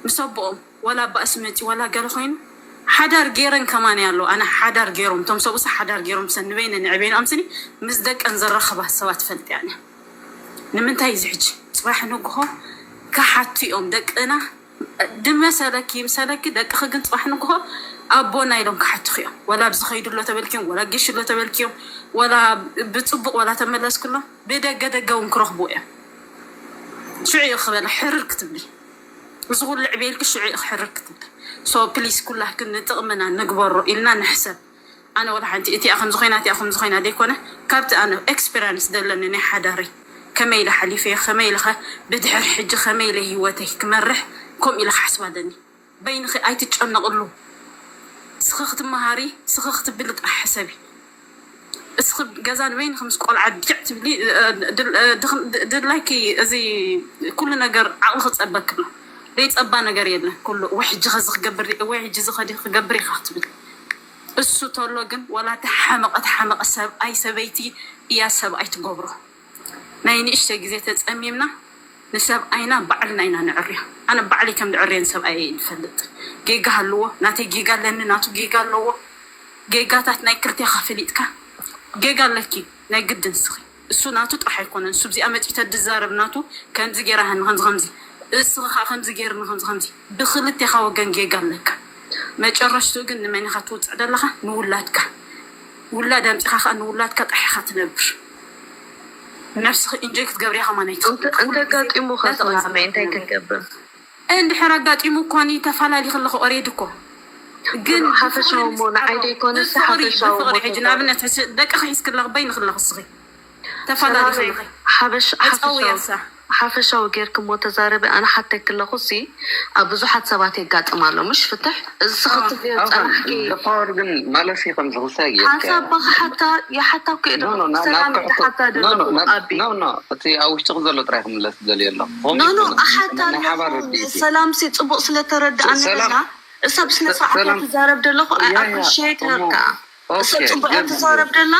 ምስ ኣቦኦም ወላ ባእሲ መፂ ወላ ገለ ኮይኑ ሓዳር ገይረን ከማን ኣሎ። ኣነ ሓዳር ገይሮም፣ እቶም ሰብኡስ ሓዳር ገይሮም ሰ ንበይነ ንዕቤንኦም ስኒ ምስ ደቀን ዘራኽባ ሰባት ፈልጥ ያነ። ንምንታይ እዚ ሕጂ ጽባሕ ንግሆ ክሓቱ እዮም ደቅና? ድመሰለኪ ይምሰለኪ፣ ደቅኺ ግን ጽባሕ ንግሆ ኣቦና ኢሎም ክሓቱኺ እዮም። ወላ ኣብዚ ኸይዱ ኣሎ ተበልኪዮም፣ ወላ ጌሽ ኣሎ ተበልኪዮም፣ ወላ ብጽቡቕ ወላ ተመለስክሎም፣ ብደገ ደገ እውን ክረኽቡ እዮም። ሽዑ እዩ ክበለ ሕርር ክትብሊ፣ እዚ ኩሉ ዕቤልኪ ሽዑ እዩ ክሕርር ክትብሊ። So please ኩላህክን ንጥቕምና ንግበሮ ኢልና ንሕሰብ። ኣነ ወላ ሓንቲ እቲኣ ከምዚ ኮይና እቲኣ ከምዚ ኮይና ዘይኮነ፣ ካብቲ ኣነ ኤክስፔሪንስ ዘለኒ ናይ ሓዳረይ ከመይ ኢለ ሓሊፈዮ፣ ከመይ ኢለ ኸ ብድሕሪ ሕጂ ከመይ ኢለ ህይወተይ ክመርሕ ከምኡ ኢለ ክሓስብ ኣለኒ። በይንኺ ኣይትጨነቕሉ። እስኺ ክትመሃሪ፣ እስኺ ክትብሊ ጥራሕ ሕሰቢ። እስኺ ገዛ ንበይንኺ ምስ ቆልዓ ድዕ ትብሊ፣ እ፣ ድል-፣ እ፣ ድኽም-፣ ድ-፣ ድላይኪ እዚ ኩሉ ነገር ዓቕሊ ክጸበኪ ኣሎ። ዘይጸባ ነገር የለን። ኩሉ ወይ ሕጂ ኸዚ ክገብር፣ ወይ ሕጂ እዚ ኸዲ ክገብር ኢኻ ክትብል። እሱ ተሎ ግን ወላ ተሓመቐ ተሓመቐ ሰብኣይ ሰበይቲ እያ ሰብኣይ ትገብሮ። ናይ ንእሽተይ ግዜ ተጸሚምና ንሰብኣይና ባዕልና ኢና ንዕርዮ። ኣነ ባዕለይ ከም ዝዕርዮ ንሰብኣይ እየ ዝፈልጥ። ጌጋ ኣለዎ፣ ናተይ ጌጋ ኣለኒ፣ ናቱ ጌጋ ኣለዎ። ጌጋታት ናይ ክልቴኻ ፈሊጥካ ጌጋ ኣለኪ ናይ ግድን እስኺ። እሱ ናቱ ጥራሕ ኣይኮነን፣ እሱ ብዚኣ መጺኡ ተድዛረብ ናቱ ከምዚ ጌራ ሃኒ ከምዚ ከምዚ፣ እስኺ ኸዓ ከምዚ ጌርኒ ከምዚ ከምዚ። ብክልቴኻ ወገን ጌጋ ኣለካ። መጨረሽትኡ ግን ንመን ኢኻ ትውጽዕ ዘለኻ? ንውላድካ። ውላድ ኣምጺኻ ኸዓ ንውላድካ ጥራሕ ኢኻ ትነብር። ነብስኺ ኢንጆይ ክትገብርያ ከማን ኣይትኽእሊ። እንተ-፣ እንተጋጢሙ ኸ እንዳትወስድ ሰላመይ እንታይ ክትነብር። ክንገብር? እንድሕር ኣጋጢሙ እኮ ኒ ተፋላሊ ከለኹ ኦሬዲ እኮ። ግን ሓፈሻዊ እሞ ንዓይ ዘይኮነስ ብፍቕሪ፣ ሓፈሻዊ ብፍቕሪ እሞ ሕጂ ተዛረብ። ንኣብነት ሕጂ ደቅኺ ሒዝኪ ኣለኺ፣ በይንኺ ኣለኺ እስኺ። ተፋላሊ ሰላመይ፣ ከለኺ። ሓበሽ-፣ ዕፀው ሓፈሻዊ፣ ያሳ። ሓፈሻዊ ጌርኪ እሞ ተዛረቢ። ኣነ ሓተኪ ኣለኹ ሲ ኣብ ብዙሓት ሰባት የጋጥም ኣሎ። ምሽ ፍትሕ፣ እዚ ስኺ አዎ፣ ትብልዮ አዎ፣ ዝጸናሕኪ። The power ግን ማለት ሲ ከምዚ ክልተ ጌርኪ። ሓንሳብ ብኻ ሓታ፣ ይሓታ እኮ እየ ኖ፣ ኖ፣ ዘለኹ። ና-፣ ሰላም ናትኪ ይሓታ ኖ፣ ኖ፣ ዘለኹ ና-፣ ኣቢ። ኖ፣ ኖ፣ እቲ ኣብ ውሽጥኺ ዘሎ ጥራይ ክምለስ ዝደልዮ ኣለኹ። ኖ፣ ኖ፣ ከምዚ ኣሓታ ናይ ሓባር ኣለኹ። ርድኢት እዩ። ሰላም ሲ ጽቡቕ ስለ ተረድኣኒ ሰላም፣ በላ። እሳ ብስነ ሰ-፣ ስርዓት እያ ሰላም። ትዛረብ ዘለኹ። I ያ፣ ያ፣ appreciate her እሞ፣ ከኣ። እሳ ኦኬ፣ ጽቡቕ እያ ግን ትዛረብ ደላ፣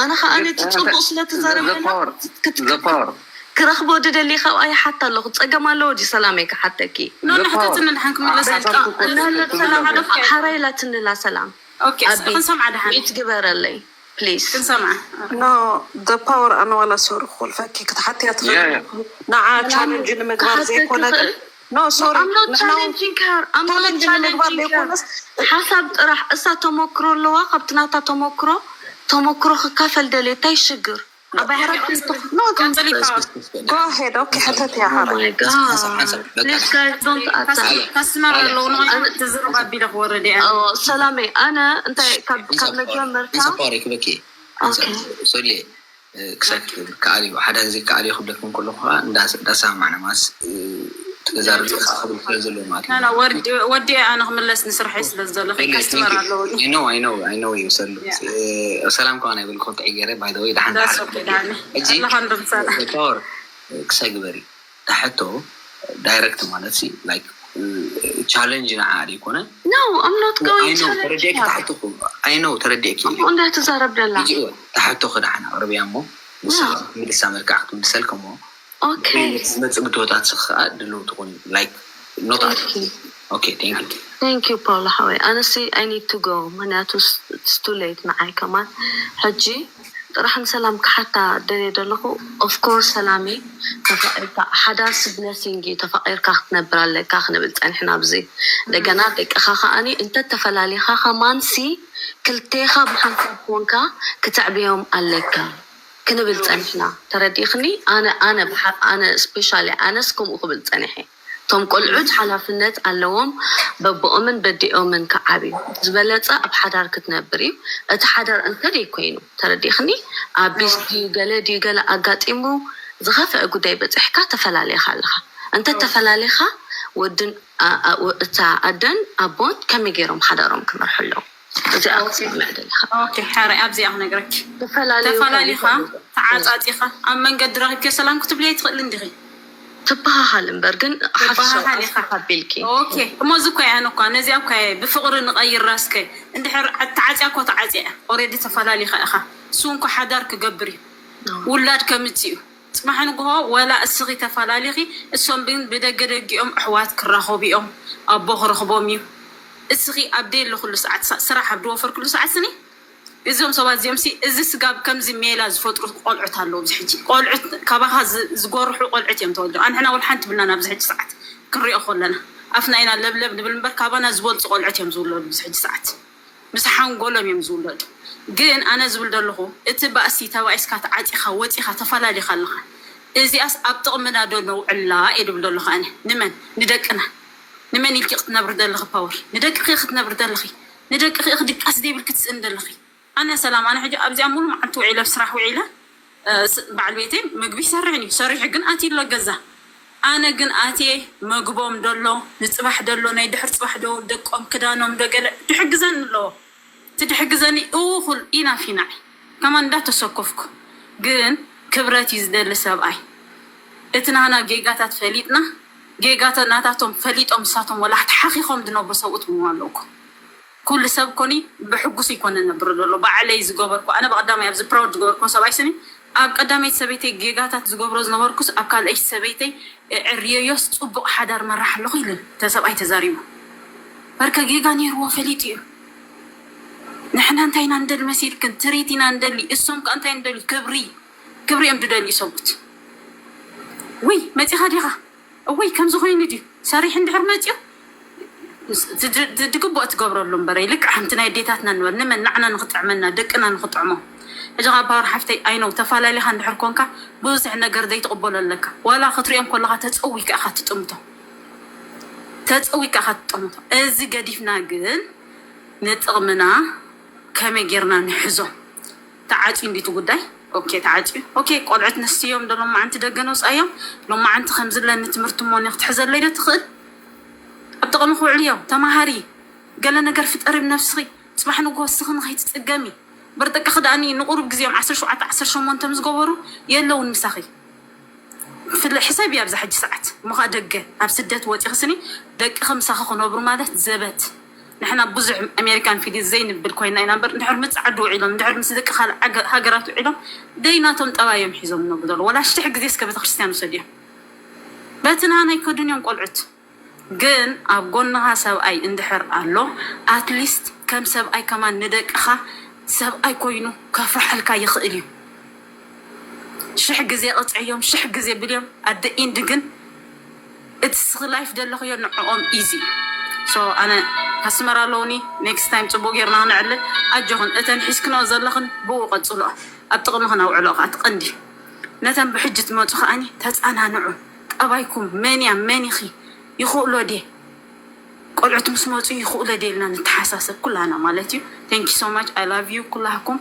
ኣነ ከኣ ግን ነቲ ኣነ ጽቡቕ ስለ ትዛረብ the ደላ power፣ ክት-፣ the power። ክረኽቦ ድደሊ ካብኣ ይሓታ ኣለኹ። ጸገም ኣለዎ ድዩ ሰላመይ ክሓተኪ? ኖ፣ ኖ፣ the power። ሕተትኒ ድሓን ክምለስ ኣሕሳብ እኮ ሰላም ሓረይ ኢላትንላ ሰላም። ኦኬ፣ ኣቢ፣ ክንሰምዓ ድሓን። ሚት ግበረለይ፣ ፕሊዝ። ክንሰምዓ። ኖ፣ the power ኣነ ዋላ ሶሪ ክኾልፈኪ ክትሓትያ ትኽእል። ያ፣ ያ። ንዓ ቻለንጅ ንምግባር ክሓተኪ ዘይኮነ ግን፣ ትኽእል። ኖ፣ ሶሪ፣ I'm not ንሕና እውን challenging her. I'm not ቻለንጅ ንምግባር challenging her. ዘይኮነስ ሓሳብ ጥራሕ፣ እሳ ተመክሮ ኣለዋ፣ ካብቲ ናታ ተመክሮ፣ ተመክሮ ክካፈል ደልየ፣ እንታይ ሽግር? ኣባይ ሓረግ ሓረግ ትንቶ-፣ ኖ፣ ቀጽሊ፣ ፓወር። Go ahead. ኦኬ፣ ሕተት እያ Oh ሓረግ። My God. ሓንሳብ፣ ሓንሳብ፣ በቃ። Please, guys, don't attack. ካስ-፣ ካስትመር ኣለዉ፣ ንቕድሚት ትዝረብ ኣቢለ ክወርድ እየ። ኦ፣ ሰላመይ፣ ኣነ እንታይ ካብ፣ ካብ ሓንሳብ ፓወር፣ መጀመርታ ሓንሳብ ፓወር ይክበኪ። ሓንሳብ ኦኬ። ሶሊ፣ እ፣ ክሳብ ክሳብ ከኣልዮ፣ ሓደ ግዜ ከኣልዮ ክብለኩም ከለኹ ከዓ እንዳ-፣ እንዳሰማማዕና ማስ፣ እ፣ ተዛረቢ ከዓ ክብል ስለ ዘለዎ ማለት እዩ። ና፣ ና፣ ወዲ-፣ ወዲ ኣነ ክምለስ ንስርሐይ ስለ ዘሎ ሶሊ፣ ካስትመር thank you። ኣለዉ። I know, I know, I know you፣ ሶሊ። ያ። እ፣ ሰላም ከዓ ናይ በልኩ ተቀየረ፣ by the way፣ ደሓን that's ደሓን okay፣ ደሓን። ሕጂ ኣለኻ እንዶ ምሳና። ፓወር፣ እ፣ ክሳይ ግበሪ። እታ ሕቶ ዳይረክት ማለት ሲ፣ ላይክ፣ ቻለንጅ ንዓ ኣይኮነ No, I'm not going I know to ተረዲእኪ ትሓትኹ I know ተረዲእኪ እዩ እንዳትዛረብ ደላ ትሓትኹ ደሓን ኣቕርብያ እሞ ንሳ ምልሳ መልክዓ ክትምልሰልክ እሞ Okay. መፅእ ብድሆታት ስኽ ከዓ ድልው ትኾን like not okay thank you Thank you, Paula ሓወይ። ኣነሲ I need to go ምክንያቱ it's too late ንዓይ ከማን ሕጂ ጥራሕ ንሰላም ክሓታ ደልየ ዘለኹ። Of course ሰላሚ ተፋቂርካ ሓዳርሲ blessing እዩ። ተፋቂርካ ክትነብር ኣለካ ክንብል ፀኒሕና ኣብዚ እንደገና ደቅኻ ከዓኒ እንተተፈላሊኻ ከማንሲ ክልቴኻ ብሓንሳብ ኮንካ ክተዕብዮም ኣለካ ክንብል ፀኒሕና። ተረዲእኽኒ? ኣነ ኣነ ብሓ- ኣነ ስፔሻሊ ኣነስ ከምኡ ክብል ፀኒሐ። እቶም ቆልዑት ሓላፍነት ኣለዎም በብኦምን በዲኦምን ክዓብዩ ዝበለፀ ኣብ ሓዳር ክትነብር እዩ። እቲ ሓዳር እንተ ደይ ኮይኑ ተረዲእኽኒ? ኣቢስ ድዩ ገለ ድዩ ገለ ኣጋጢሙ ዝኸፍአ ጉዳይ በፂሕካ ተፈላለኻ ኣለኻ። እንተ ተፈላለኻ ወድን ኣ- ኣ- እታ ኣደን ኣቦን ከመይ ገይሮም ሓዳሮም ክመርሑ ኣለዎም? እዚኣ ክትሰምዕ ደለኻ። ኦኬ፣ ሓራይ ኣብዚኣ ክነግረኪ። ተፈላለዩ ተፈላሊኻ ከይዱ ተዓፃፂኻ ኣብ መንገዲ ረኪብኪ ሰላም ክትብልዮ ኣይትኽእልን ዲኺ? ትበሃሃል እምበር ግን ሓፍሻ ትበሃሃል ኢኻ። ኣቢልኪ ኦኬ፣ እሞ እዚ እኮ እያ እኮ ነዚኣ እኮ እየ ብፍቕሪ ንቐይራ እስከ እንድሕር ተዓፅያ እኮ ተዓፅያ እያ። ኦሬዲ ተፈላሊኻ ኢኻ። እሱ እንኳ ሓዳር ክገብር እዩ ውላድ ከምፅእ እዩ። ፅባሕ ንግሆ ወላ እስኺ ተፈላሊኺ እሶም ግን ብደገ ደጊኦም ኣሕዋት ክራኸቡ እዮም። ኣቦ ክረኽቦም እዩ። እስኺ ኣብ ደየለኹሉ ሰዓት ሳ- ስራሕ ኣብ ዝወፈርኩሉ ሰዓት ስኒ እዞም ሰባት እዚኦም ሲ እዚ ስጋብ ከምዚ ሜላ ዝፈጥሩ ቆልዑት ኣለዉ። ኣብዚ ሕጂ ቆልዑት ካባኻ ዝ- ዝጎርሑ ቆልዑት እዮም ተወልዶም። ኣንሕና ወላ ሓንቲ ብልና ኣብዚ ሕጂ ሰዓት ክንሪኦ ከለና ኣፍና ኢና ለብለብ ንብል እምበር ካባና ዝበልፁ ቆልዑት እዮም ዝውለዱ ኣብዚ ሕጂ ሰዓት ምስ ሓንጎሎም እዮም ዝውለዱ። ግን ኣነ ዝብል ዘለኹ እቲ ባእሲ ተባኢስካ ተዓፂኻ ወፂኻ ተፈላሊኻ ኣለኻ። እዚኣስ ኣብ ጥቕምና ዶ ነውዕላ እየ ድብል ዘለኹ ኣነ ንመን ንደቅና ንመን ኢልኪ ክትነብሪ ዘለኺ ፓወር ንደቅኺ ክትነብሪ ዘለኺ ንደቅኺ ድቃስ ዘይብልኪ ትስእን ዘለኺ ኣነ ሰላም ኣነ ሕጂ ኣብዚኣ ሙሉ መዓልቲ ውዒለ ኣብ ስራሕ ውዒለ እ፣ ስ- በዓል ቤተይ ምግቢ ይሰርሕን እዩ ሰሪሑ ግን ኣትዩ ኣሎ ገዛ ኣነ ግን ኣትየ መግቦም ደሎ ንፅባሕ ደሎ ናይ ድሕር ፅባሕ ዶ ደቆም ክዳኖም ዶ ገለ ድሕግዘኒ ኣለዎ ትድሕግዘኒ እኹል ኢናፍ ኢናዕ ከማን እንዳተሰኮፍኩ ግን ክብረት እዩ ዝደሊ ሰብኣይ እቲ ናህና ጌጋታት ፈሊጥና ጌጋታት ናታቶም ፈሊጦም ንሳቶም ወላ ተሓኺኾም ዝነብሩ ሰብኡት እውን ኣለውኩም ኩሉ ሰብ ኮኒ ብሕጉስ ይኮነ ነብር ዘሎ ባዕለይ ዝገበርኩ ኣነ ብቀዳማይ ኣብዚ ፕራውድ ዝገበርኩ ሰብኣይ ስኒ ኣብ ቀዳመይቲ ሰበይተይ ጌጋታት ዝገብሮ ዝነበርኩስ ኣብ ካልኣይቲ ሰበይተይ እዕርየዮስ ፅቡቅ ሓዳር መራሕ ኣለኹ ኢልን ተሰብኣይ ተዛሪቡ በርከ ጌጋ ነይርዎ ፈሊጡ እዩ ንሕና እንታይ ኢና ንደሊ መሲልክን ትሪት ኢና ንደሊ እሶም ከ እንታይ ንደሊ ክብሪ ክብሪ እዮም ዝደልዩ ሰብኡት ውይ መፂኻ ዲኻ እወይ ከምዚ ኮይኑ ድዩ ሰሪሕ እንድሕር መፅኡ ድግብኦ ትገብረሉ እምበረ ልክዕ ከምቲ ናይ ኣዴታትና ንበል ንመን ንዓና ንክጥዕመና ደቅና ንክጥዕሞ ሕጂ ካብ ባር ሓፍተይ ኣይነው ተፈላለኻ እንድሕር ኮንካ ብዙሕ ነገር ዘይትቕበሎ ኣለካ ዋላ ክትሪኦም ከለካ ተፀዊካ ኢካ ትጥምቶ ተፀዊካ ኢካ ትጥምቶ እዚ ገዲፍና ግን ንጥቕምና ከመይ ጌርና ንሕዞ ተዓፅዩ እንዲቱ ጉዳይ ኦኬ ተዓፅዩ ኦኬ ቆልዑት ንስዮም ዶ ሎማዓንቲ ደገ ነውፃዮም ሎማዓንቲ ከምዝለኒ ትምህርቲ ሞኒ ክትሕዘለይ ዶ ትኽእል ኣብ ጥቕሚ ክውዕልዮ ተማሃሪ ገለ ነገር ፍጠሪ ብነብስኺ ፅባሕ ንጎ ስኺ ንኸይትፅገሚ በርጠቅኺ ደኣኒ ንቁሩብ ግዜኦም ዓሰርተ ሸውዓተ ዓሰርተ ሸሞንተ ምስ ገበሩ የለውን ምሳኺ ፍለ ሕሰብ እያ ኣብዛ ሕጂ ሰዓት እሞ ከዓ ደገ ኣብ ስደት ወፂኺ ስኒ ደቅኺ ምሳኺ ክነብሩ ማለት ዘበት ንሕና ብዙሕ ኣሜሪካን ፊልም ዘይንብል ኮይና ኢና እምበር እንድሕር ምስ ዓዲ ውዒሎም እንድሕር ምስ ደቂ ካልእ ዓገ- ሃገራት ውዒሎም ደይናቶም ጠባዮም ሒዞም ነብሩ ዘሎ ወላ ሽሕ ግዜ እስከ ቤተክርስትያን ውሰድዮም በቲ ናና ኣይከዱን እዮም ቆልዑት ግን ኣብ ጎንኻ ሰብኣይ እንድሕር ኣሎ ኣትሊስት ከም ሰብኣይ ከማን ንደቅኻ ሰብኣይ ኮይኑ ከፍርሐልካ ይኽእል እዩ ሽሕ ግዜ ቅፅዕዮም ሽሕ ግዜ ብልዮም ኣደ ኢንድ ግን እቲ ስኺ ላይፍ ዘለኽዮ ንዕኦም ኢዚ ሶ ኣነ ካስመር ኣለውኒ ኔክስት ታይም ፅቡቅ ጌርና ክነዕልል ኣጆኽን እተን ሒዝክንኦ ዘለኽን ብኡ ቀፅልኦ ኣብ ጥቕሚ ክነውዕሎ ከዓ ትቐንዲ ነተን ብሕጂ ትመፁ ከዓኒ ተፃናንዑ ጠባይኩም መን እያ መን ኢኺ ይኽእሎ ድየ ቆልዑት ምስ መፁ ይኽእሎ ድየ ኢልና ንተሓሳሰብ ኩላና ማለት እዩ thank you so much I love you ኩላኩም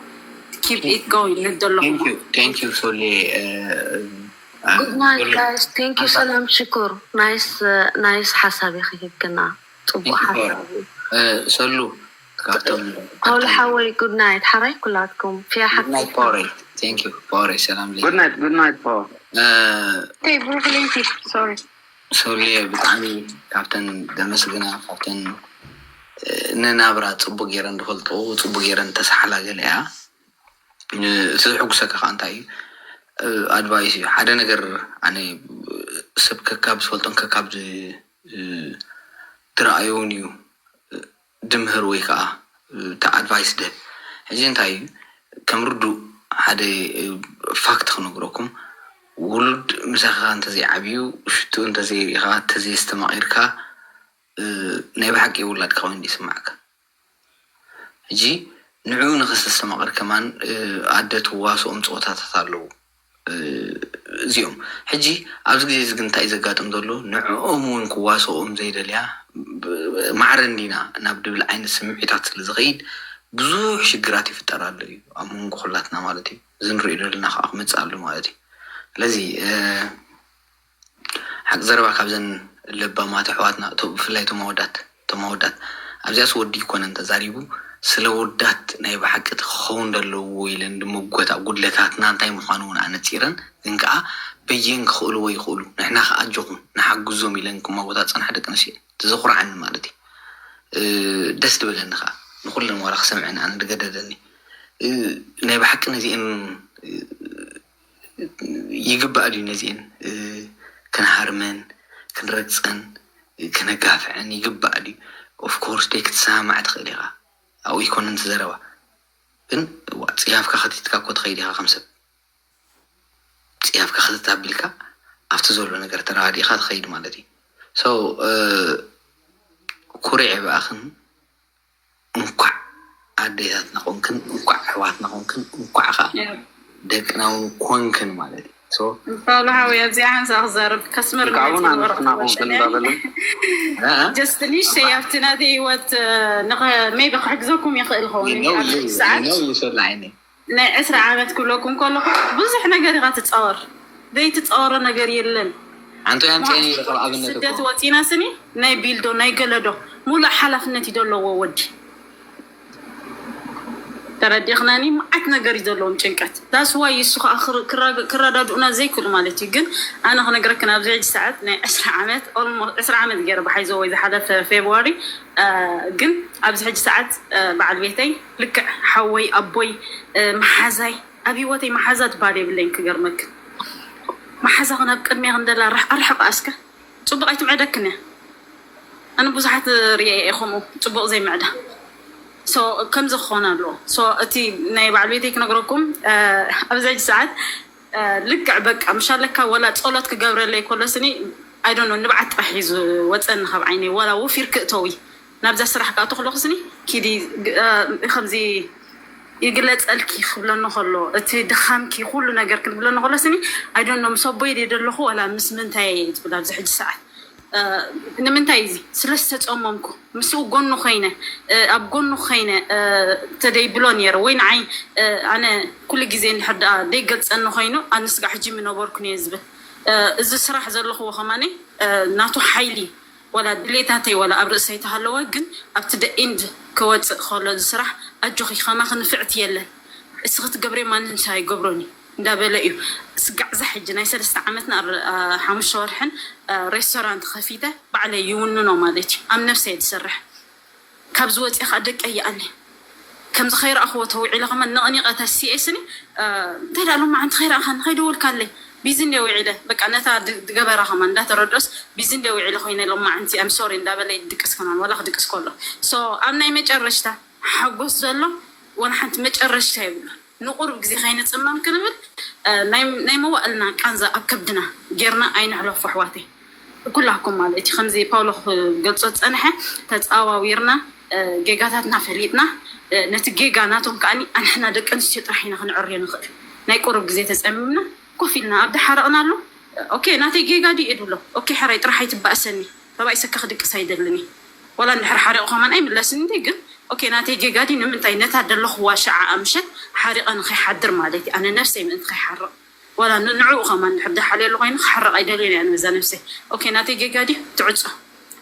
keep it going ንደለኹም thank you ሶሊ Good night guys thank you ሰላም ሽኩር nice nice ሓሳብ ኢኺ ሂብክና ፅቡቅ ሓሳብ እዩ ሰሉ ካብቶም ፓውል ሓወይ good night ሓራይ ኩላትኩም ፊያ ሓ ፓወረይ thank you ፓወረይ ሰላም ለይ Good night, good night, Paul. Hey, ብሩክ ለይቲ sorry ሶልየ ብጣዕሚ ካብተን ዘመስግና ካብተን ንናብራ ፅቡቅ ገይረን ዝፈልጥኡ ፅቡቅ ገይረን ተሰሓላ ገለ እያ። እቲ ዝሕጉሰካ ከዓ እንታይ እዩ? ኣድቫይስ እዩ ሓደ ነገር። ኣነ ሰብ ከካብ ዝፈልጦን ከካብ ዝረኣዮን እዩ ድምህር ወይ ከዓ እቲ ኣድቫይስ ድህብ። ሕዚ እንታይ እዩ ከም ርዱእ ሓደ ፋክት ክነግረኩም፣ ውሉድ ምሳኻ እንተዘይዓብዩ ሽቱ እንተዘይሪእኻ እንተዘየስተማቒርካ ናይ ብሓቂ ውላድካ ኮይኑ ይስማዕካ። ሕጂ ንዕኡ ንኸሰስተማቕር ከማን ኣደ ትዋስኦም ፀወታታት ኣለዉ። እዚኦም ሕጂ ኣብዚ ግዜ እዚ ግን እንታይ እዩ ዘጋጥም ዘሎ? ንዕኦም እውን ክዋስኦም ዘይደልያ ማዕረ እንዲና ናብ ድብል ዓይነት ስምዒታት ስለ ዝኸይድ ብዙሕ ሽግራት ይፍጠር ኣሎ እዩ ኣብ መንጎ ኩላትና ማለት እዩ። እዚ ንሪኦ ዘለና ከዓ ክመፅእ ኣሎ ማለት እዩ። ስለዚ ሓቂ ዘረባ ካብዘን ለባማት ኣሕዋትና ብፍላይ እቶም ኣወዳት እቶም ኣወዳት ኣብዚኣስ ወዲ ይኮነን ተዛሪቡ ስለ ወዳት ናይ ብሓቂ እቲ ክኸውን ዘለዎ ኢለን ድመጎታ ጉድለታትና እንታይ ምዃኑ እውን ኣነፂረን ግን ከዓ በየን ክኽእልዎ ይኽእሉ ንሕና ከዓ ኣጆኹም ንሓግዞም ኢለን ክመጎታ ፀንሓ ደቂ ኣንስትዮ ተዘኹርዓኒ ማለት እዩ። ደስ ትብለኒ ከዓ ንኩለን ዋላ ክሰምዐን ኣነ ድገደደኒ ናይ ብሓቂ ነዚአን ይግባእ ድዩ ነዚአን ክንሃርመን ክንረግፀን ክነጋፍዐን ይግባእ ድዩ? ኦፍኮርስ ደይ ክትሰማማዕ ትኽእል ኢኻ ኣብኡ ይኮነን እቲ ዘረባ ግን ጽያፍካ ከቲትካ እኮ ትኸይድ ኢኻ ከም ሰብ ጽያፍካ ክትት ኣቢልካ ኣብቲ ዘሎ ነገር ተረዳዲእካ ትኸይድ ማለት እዩ። ኩሪዐ ብኣኽን እንኳዕ ኣዴታትና ኮንክን እንኳዕ ኣሕዋትና ኮንክን እንኳዕ ከዓ ደቅና እውን ኮንክን ማለት እዩ። ፓውሎ ሓወይ ኣብዚኣ ሓንሳ ክዛረብ ከስመር ጀስት ንእሽተይ ኣብቲ ናተይ ህይወት ሜቢ ክሕግዘኩም ይኽእል ኸውን ሰዓት ናይ ዕስራ ዓመት ክብለኩም ከለኹ ብዙሕ ነገር ኢኻ ትፃወር ዘይትፃወሮ ነገር የለን። ሓንቲ ያምፅኤን ይረኸብ ኣብነት ስደት ወፂና ስኒ ናይ ቢልዶ ናይ ገለዶ ሙሉእ ሓላፍነት እዩ ዘለዎ ወዲ ተረዲኽናኒ መዓት ነገር እዩ ዘለዎም ጭንቀት that's why እሱ ከዓ ክረዳድኡና ዘይክእሉ ማለት እዩ። ግን ኣነ ክነግረክን ኣብዚ ሕጂ ሰዓት ናይ ዕስራ ዓመት ዕስራ ዓመት ገይረ ብሓይዘ ወይ ዝሓለፈ ፌብዋሪ ግን ኣብዚ ሕጂ ሰዓት በዓል ቤተይ ልክዕ ሓወይ ኣቦይ መሓዛይ ኣብ ህይወተይ መሓዛ ትበሃል የብለይን ክገርመክ መሓዛ ክን ኣብ ቅድሚያ ክንደላ ኣርሕቃ እስከ ፅቡቅ ኣይትምዕደክን እያ ኣነ ብዙሓት ርየ እየ ከምኡ ፅቡቅ ዘይምዕዳ ከምዚ ክኾን ኣለዎ። እቲ ናይ በዓል ቤተይ ክነግረኩም ኣብዚ ሕጂ ሰዓት ልክዕ በቃ ምሻለካ ወላ ፀሎት ክገብረለይ ከሎ ስኒ I don't know ንብዓት ጥራሕ እዩ ዝወፀኒ ካብ ዓይነይ ወላ ወፊር ክእተዊ ናብዛ ስራሕ ክኣቱ ከለኩ ስኒ ኪዲ ከምዚ ይግለፀልኪ ክብለኒ ከሎ እቲ ድኻምኪ ኩሉ ነገር ክብለኒ ከሎ ስኒ I don't know ምስ ኣቦይ ድየ ዘለኹ ወላ ምስ ምንታይ እየ ዝብል ኣብዚ ሕጂ ሰዓት ንምንታይ እዚ ስለ ዝተፀመምኩ ምስኡ ጎኑ ኮይነ ኣብ ጎኑ ኮይነ ተደይብሎ ነይረ ወይ ንዓይ ኣነ ኩሉ ግዜ እንድሕር ደኣ ደይገልፀኒ ኮይኑ ኣነ ስጋዕ ሕጂ ምነበርኩ እየ ዝብል እዚ ስራሕ ዘለኽዎ ከማነይ ናቱ ሓይሊ ዋላ ድሌታተይ ዋላ ኣብ ርእሰይ ተሃለወ ግን ኣብቲ the end ክወፅእ ከሎ እዚ ስራሕ ኣጆኺ ከማኺ ንፍዕቲ የለን እስኺ ትገብርዮ ማንም ሰብ ኣይገብሮን እዩ እንዳበለ እዩ ስጋዕ እዛ ሕጂ ናይ ሰለስተ ዓመትን ሓሙሽተ ወርሕን ሬስቶራንት ከፊተ ባዕለይ ይውንኖ ማለት እዩ ኣብ ነብሰይ እየ ዝሰርሕ ካብዚ ወፂኣ ከዓ ደቀይ ይኣሊ ከምዚ ከይረኣኽዎ ተውዒለ ከማን ነቕኒቐ ተሲኤ ስኒ እንታይ ደኣ ሎማዓንቲ ከይረኣኻኒ ከይደወልካለይ ቢዚ እንድየ ውዒለ በቃ ነታ ዝገበራ ከማን እንዳተረድኦስ ቢዚ እንድየ ውዒለ ኮይነ ሎማዓንቲ I'm sorry እንዳበለ ይድቅስ ከማን ዋላ ክድቅስ ከሎ so ኣብ ናይ መጨረሽታ ሓጎስ ዘሎ ዋላ ሓንቲ መጨረሽታ የብሉን ንቁሩብ ግዜ ከይንፅመም ክንብል ናይ መዋእልና ቃንዛ ኣብ ከብድና ጌርና ኣይነሕለፎ ኣሕዋተይ ኩላኩም ማለት እዩ ከምዚ ፓውሎ ክገልፆ ዝፀንሐ ተፃዋዊርና ጌጋታትና ፈሊጥና ነቲ ጌጋ ናቶም ከዓ ኣንሕና ደቂ ኣንስትዮ ጥራሕ ኢና ክንዕርዮ ንኽእል ናይ ቁሩብ ግዜ ተፀሚምና ኮፍ ኢልና ኣብ ድሓረቕናሉ ኦኬ ናተይ ጌጋ ድዩ እየ ድብሎ ኦኬ ሕራይ ጥራሕ ኣይትባእሰኒ ሰብኣይ ሰካ ክድቅስ ኣይደልን እዩ ዋላ እንድሕር ሓሪቑ ከማን ኣይምለስን እንዲ ግን ኦኬ ናተይ ጌጋ ድዩ ንምንታይ ነታ ደለኽዋ ሸዓ ምሸት ሓሪቐ ንኸይሓድር ማለት እዩ ኣነ ነብሰይ ምእንቲ ከይሓርቕ ዋላ ንዕኡ ከማን እንድሕር ደሓልየሉ ኮይኑ ክሓርቕ ኣይደልዮን እየ ኣነ በዛ ነብሰይ ኦኬ ናተይ ጌጋ ድዩ ትዕፆ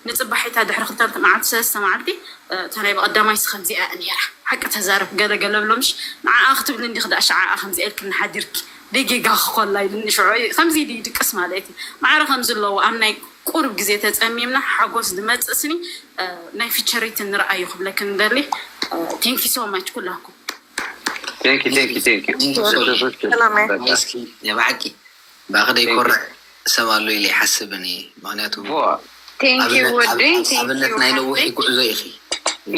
ንፅባሒታ ድሕሪ ክልተ መዓልቲ ሰለስተ መዓልቲ እታ ናይ ብቐዳማይ ሲ ከምዚኣ እያ ነይራ ሓቂ ተዛረብ ገለ ገለ ብሎ ምሽ ንዓኣ ክትብሊ እንዲኺ ደኣ ሸዓኣ ከምዚኣ ኢልክኒ ሓዲርኪ ደይ ጌጋ ክኾላ ኢሉኒ ሽዑ ከምዚ ኢሉ ይድቅስ ማለት እዩ ማዕረ ከምዚ ኣለዎ ኣብ ናይ ቁርብ ግዜ ተጸሚምና ሓጎስ ዝመጽእ ስኒ ናይ ፊቸሪቲ ንርኣዩ ክብለክን ደሊ። Thank you so much ኩላኩም። Thank you, thank you, thank you። ሰላም። እስኪ የባዕቂ ብኣኸ ደይኮርዕ ሰብ ኣሎ ኢለ ይሓስብን እየ። ምክንያቱ Thank you ወደይ። Thank ኣብነት you ናይ ነዊሕ ሓፍተይ። ጉዕዞ ኢኺ።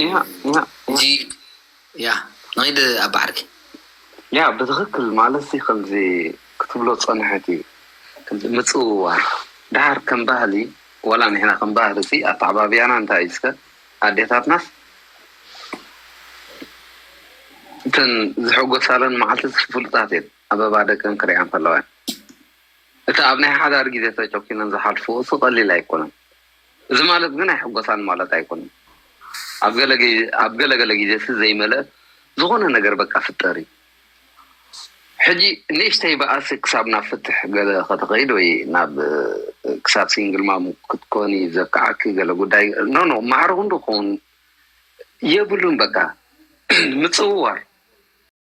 ያ ያ እዚ ያ ንኸይድ ኣባዓርኪ ያ ብትኽክል ማለት ሲ ከምዚ ክትብሎ ዝፀንሐት እዩ። ከምዚ ምፅውዋር ድሓር ከም ባህሊ ዋላ ንሕና ከም ባህሊ ሲ ኣተዓባብያና እንታይ እዩ እስከ ኣዴታትናስ እተን ዝሕጎሳለን መዓልቲ ፍሉጣት እየን። ኣበባ ደቀን ክሪኣን ከለዋ እቲ ኣብ ናይ ሓዳር ግዜ ተጨኪነን ዝሓልፍዎ እሱ ቀሊል ኣይኮነን። እዚ ማለት ግን ኣይሕጎሳን ማለት ኣይኮነን። ኣብ ገለ ግዜ- ኣብ ገለ ገለ ግዜ ሲ ዘይመለእ ዝኾነ ነገር በቃ ፍጠር እዩ። ሕጂ ንእሽተይ በኣሲ ክሳብ ናብ ፍትሕ ገለ ከተኸይድ ወይ ናብ ክሳብ ሲንግል ማም ክትኮኒ ዘብቅዓኪ ገለ ጉዳይ ኖ ኖ ማዕረ ክንዱ ክኸውን የብሉን። በቃ ምፅውዋር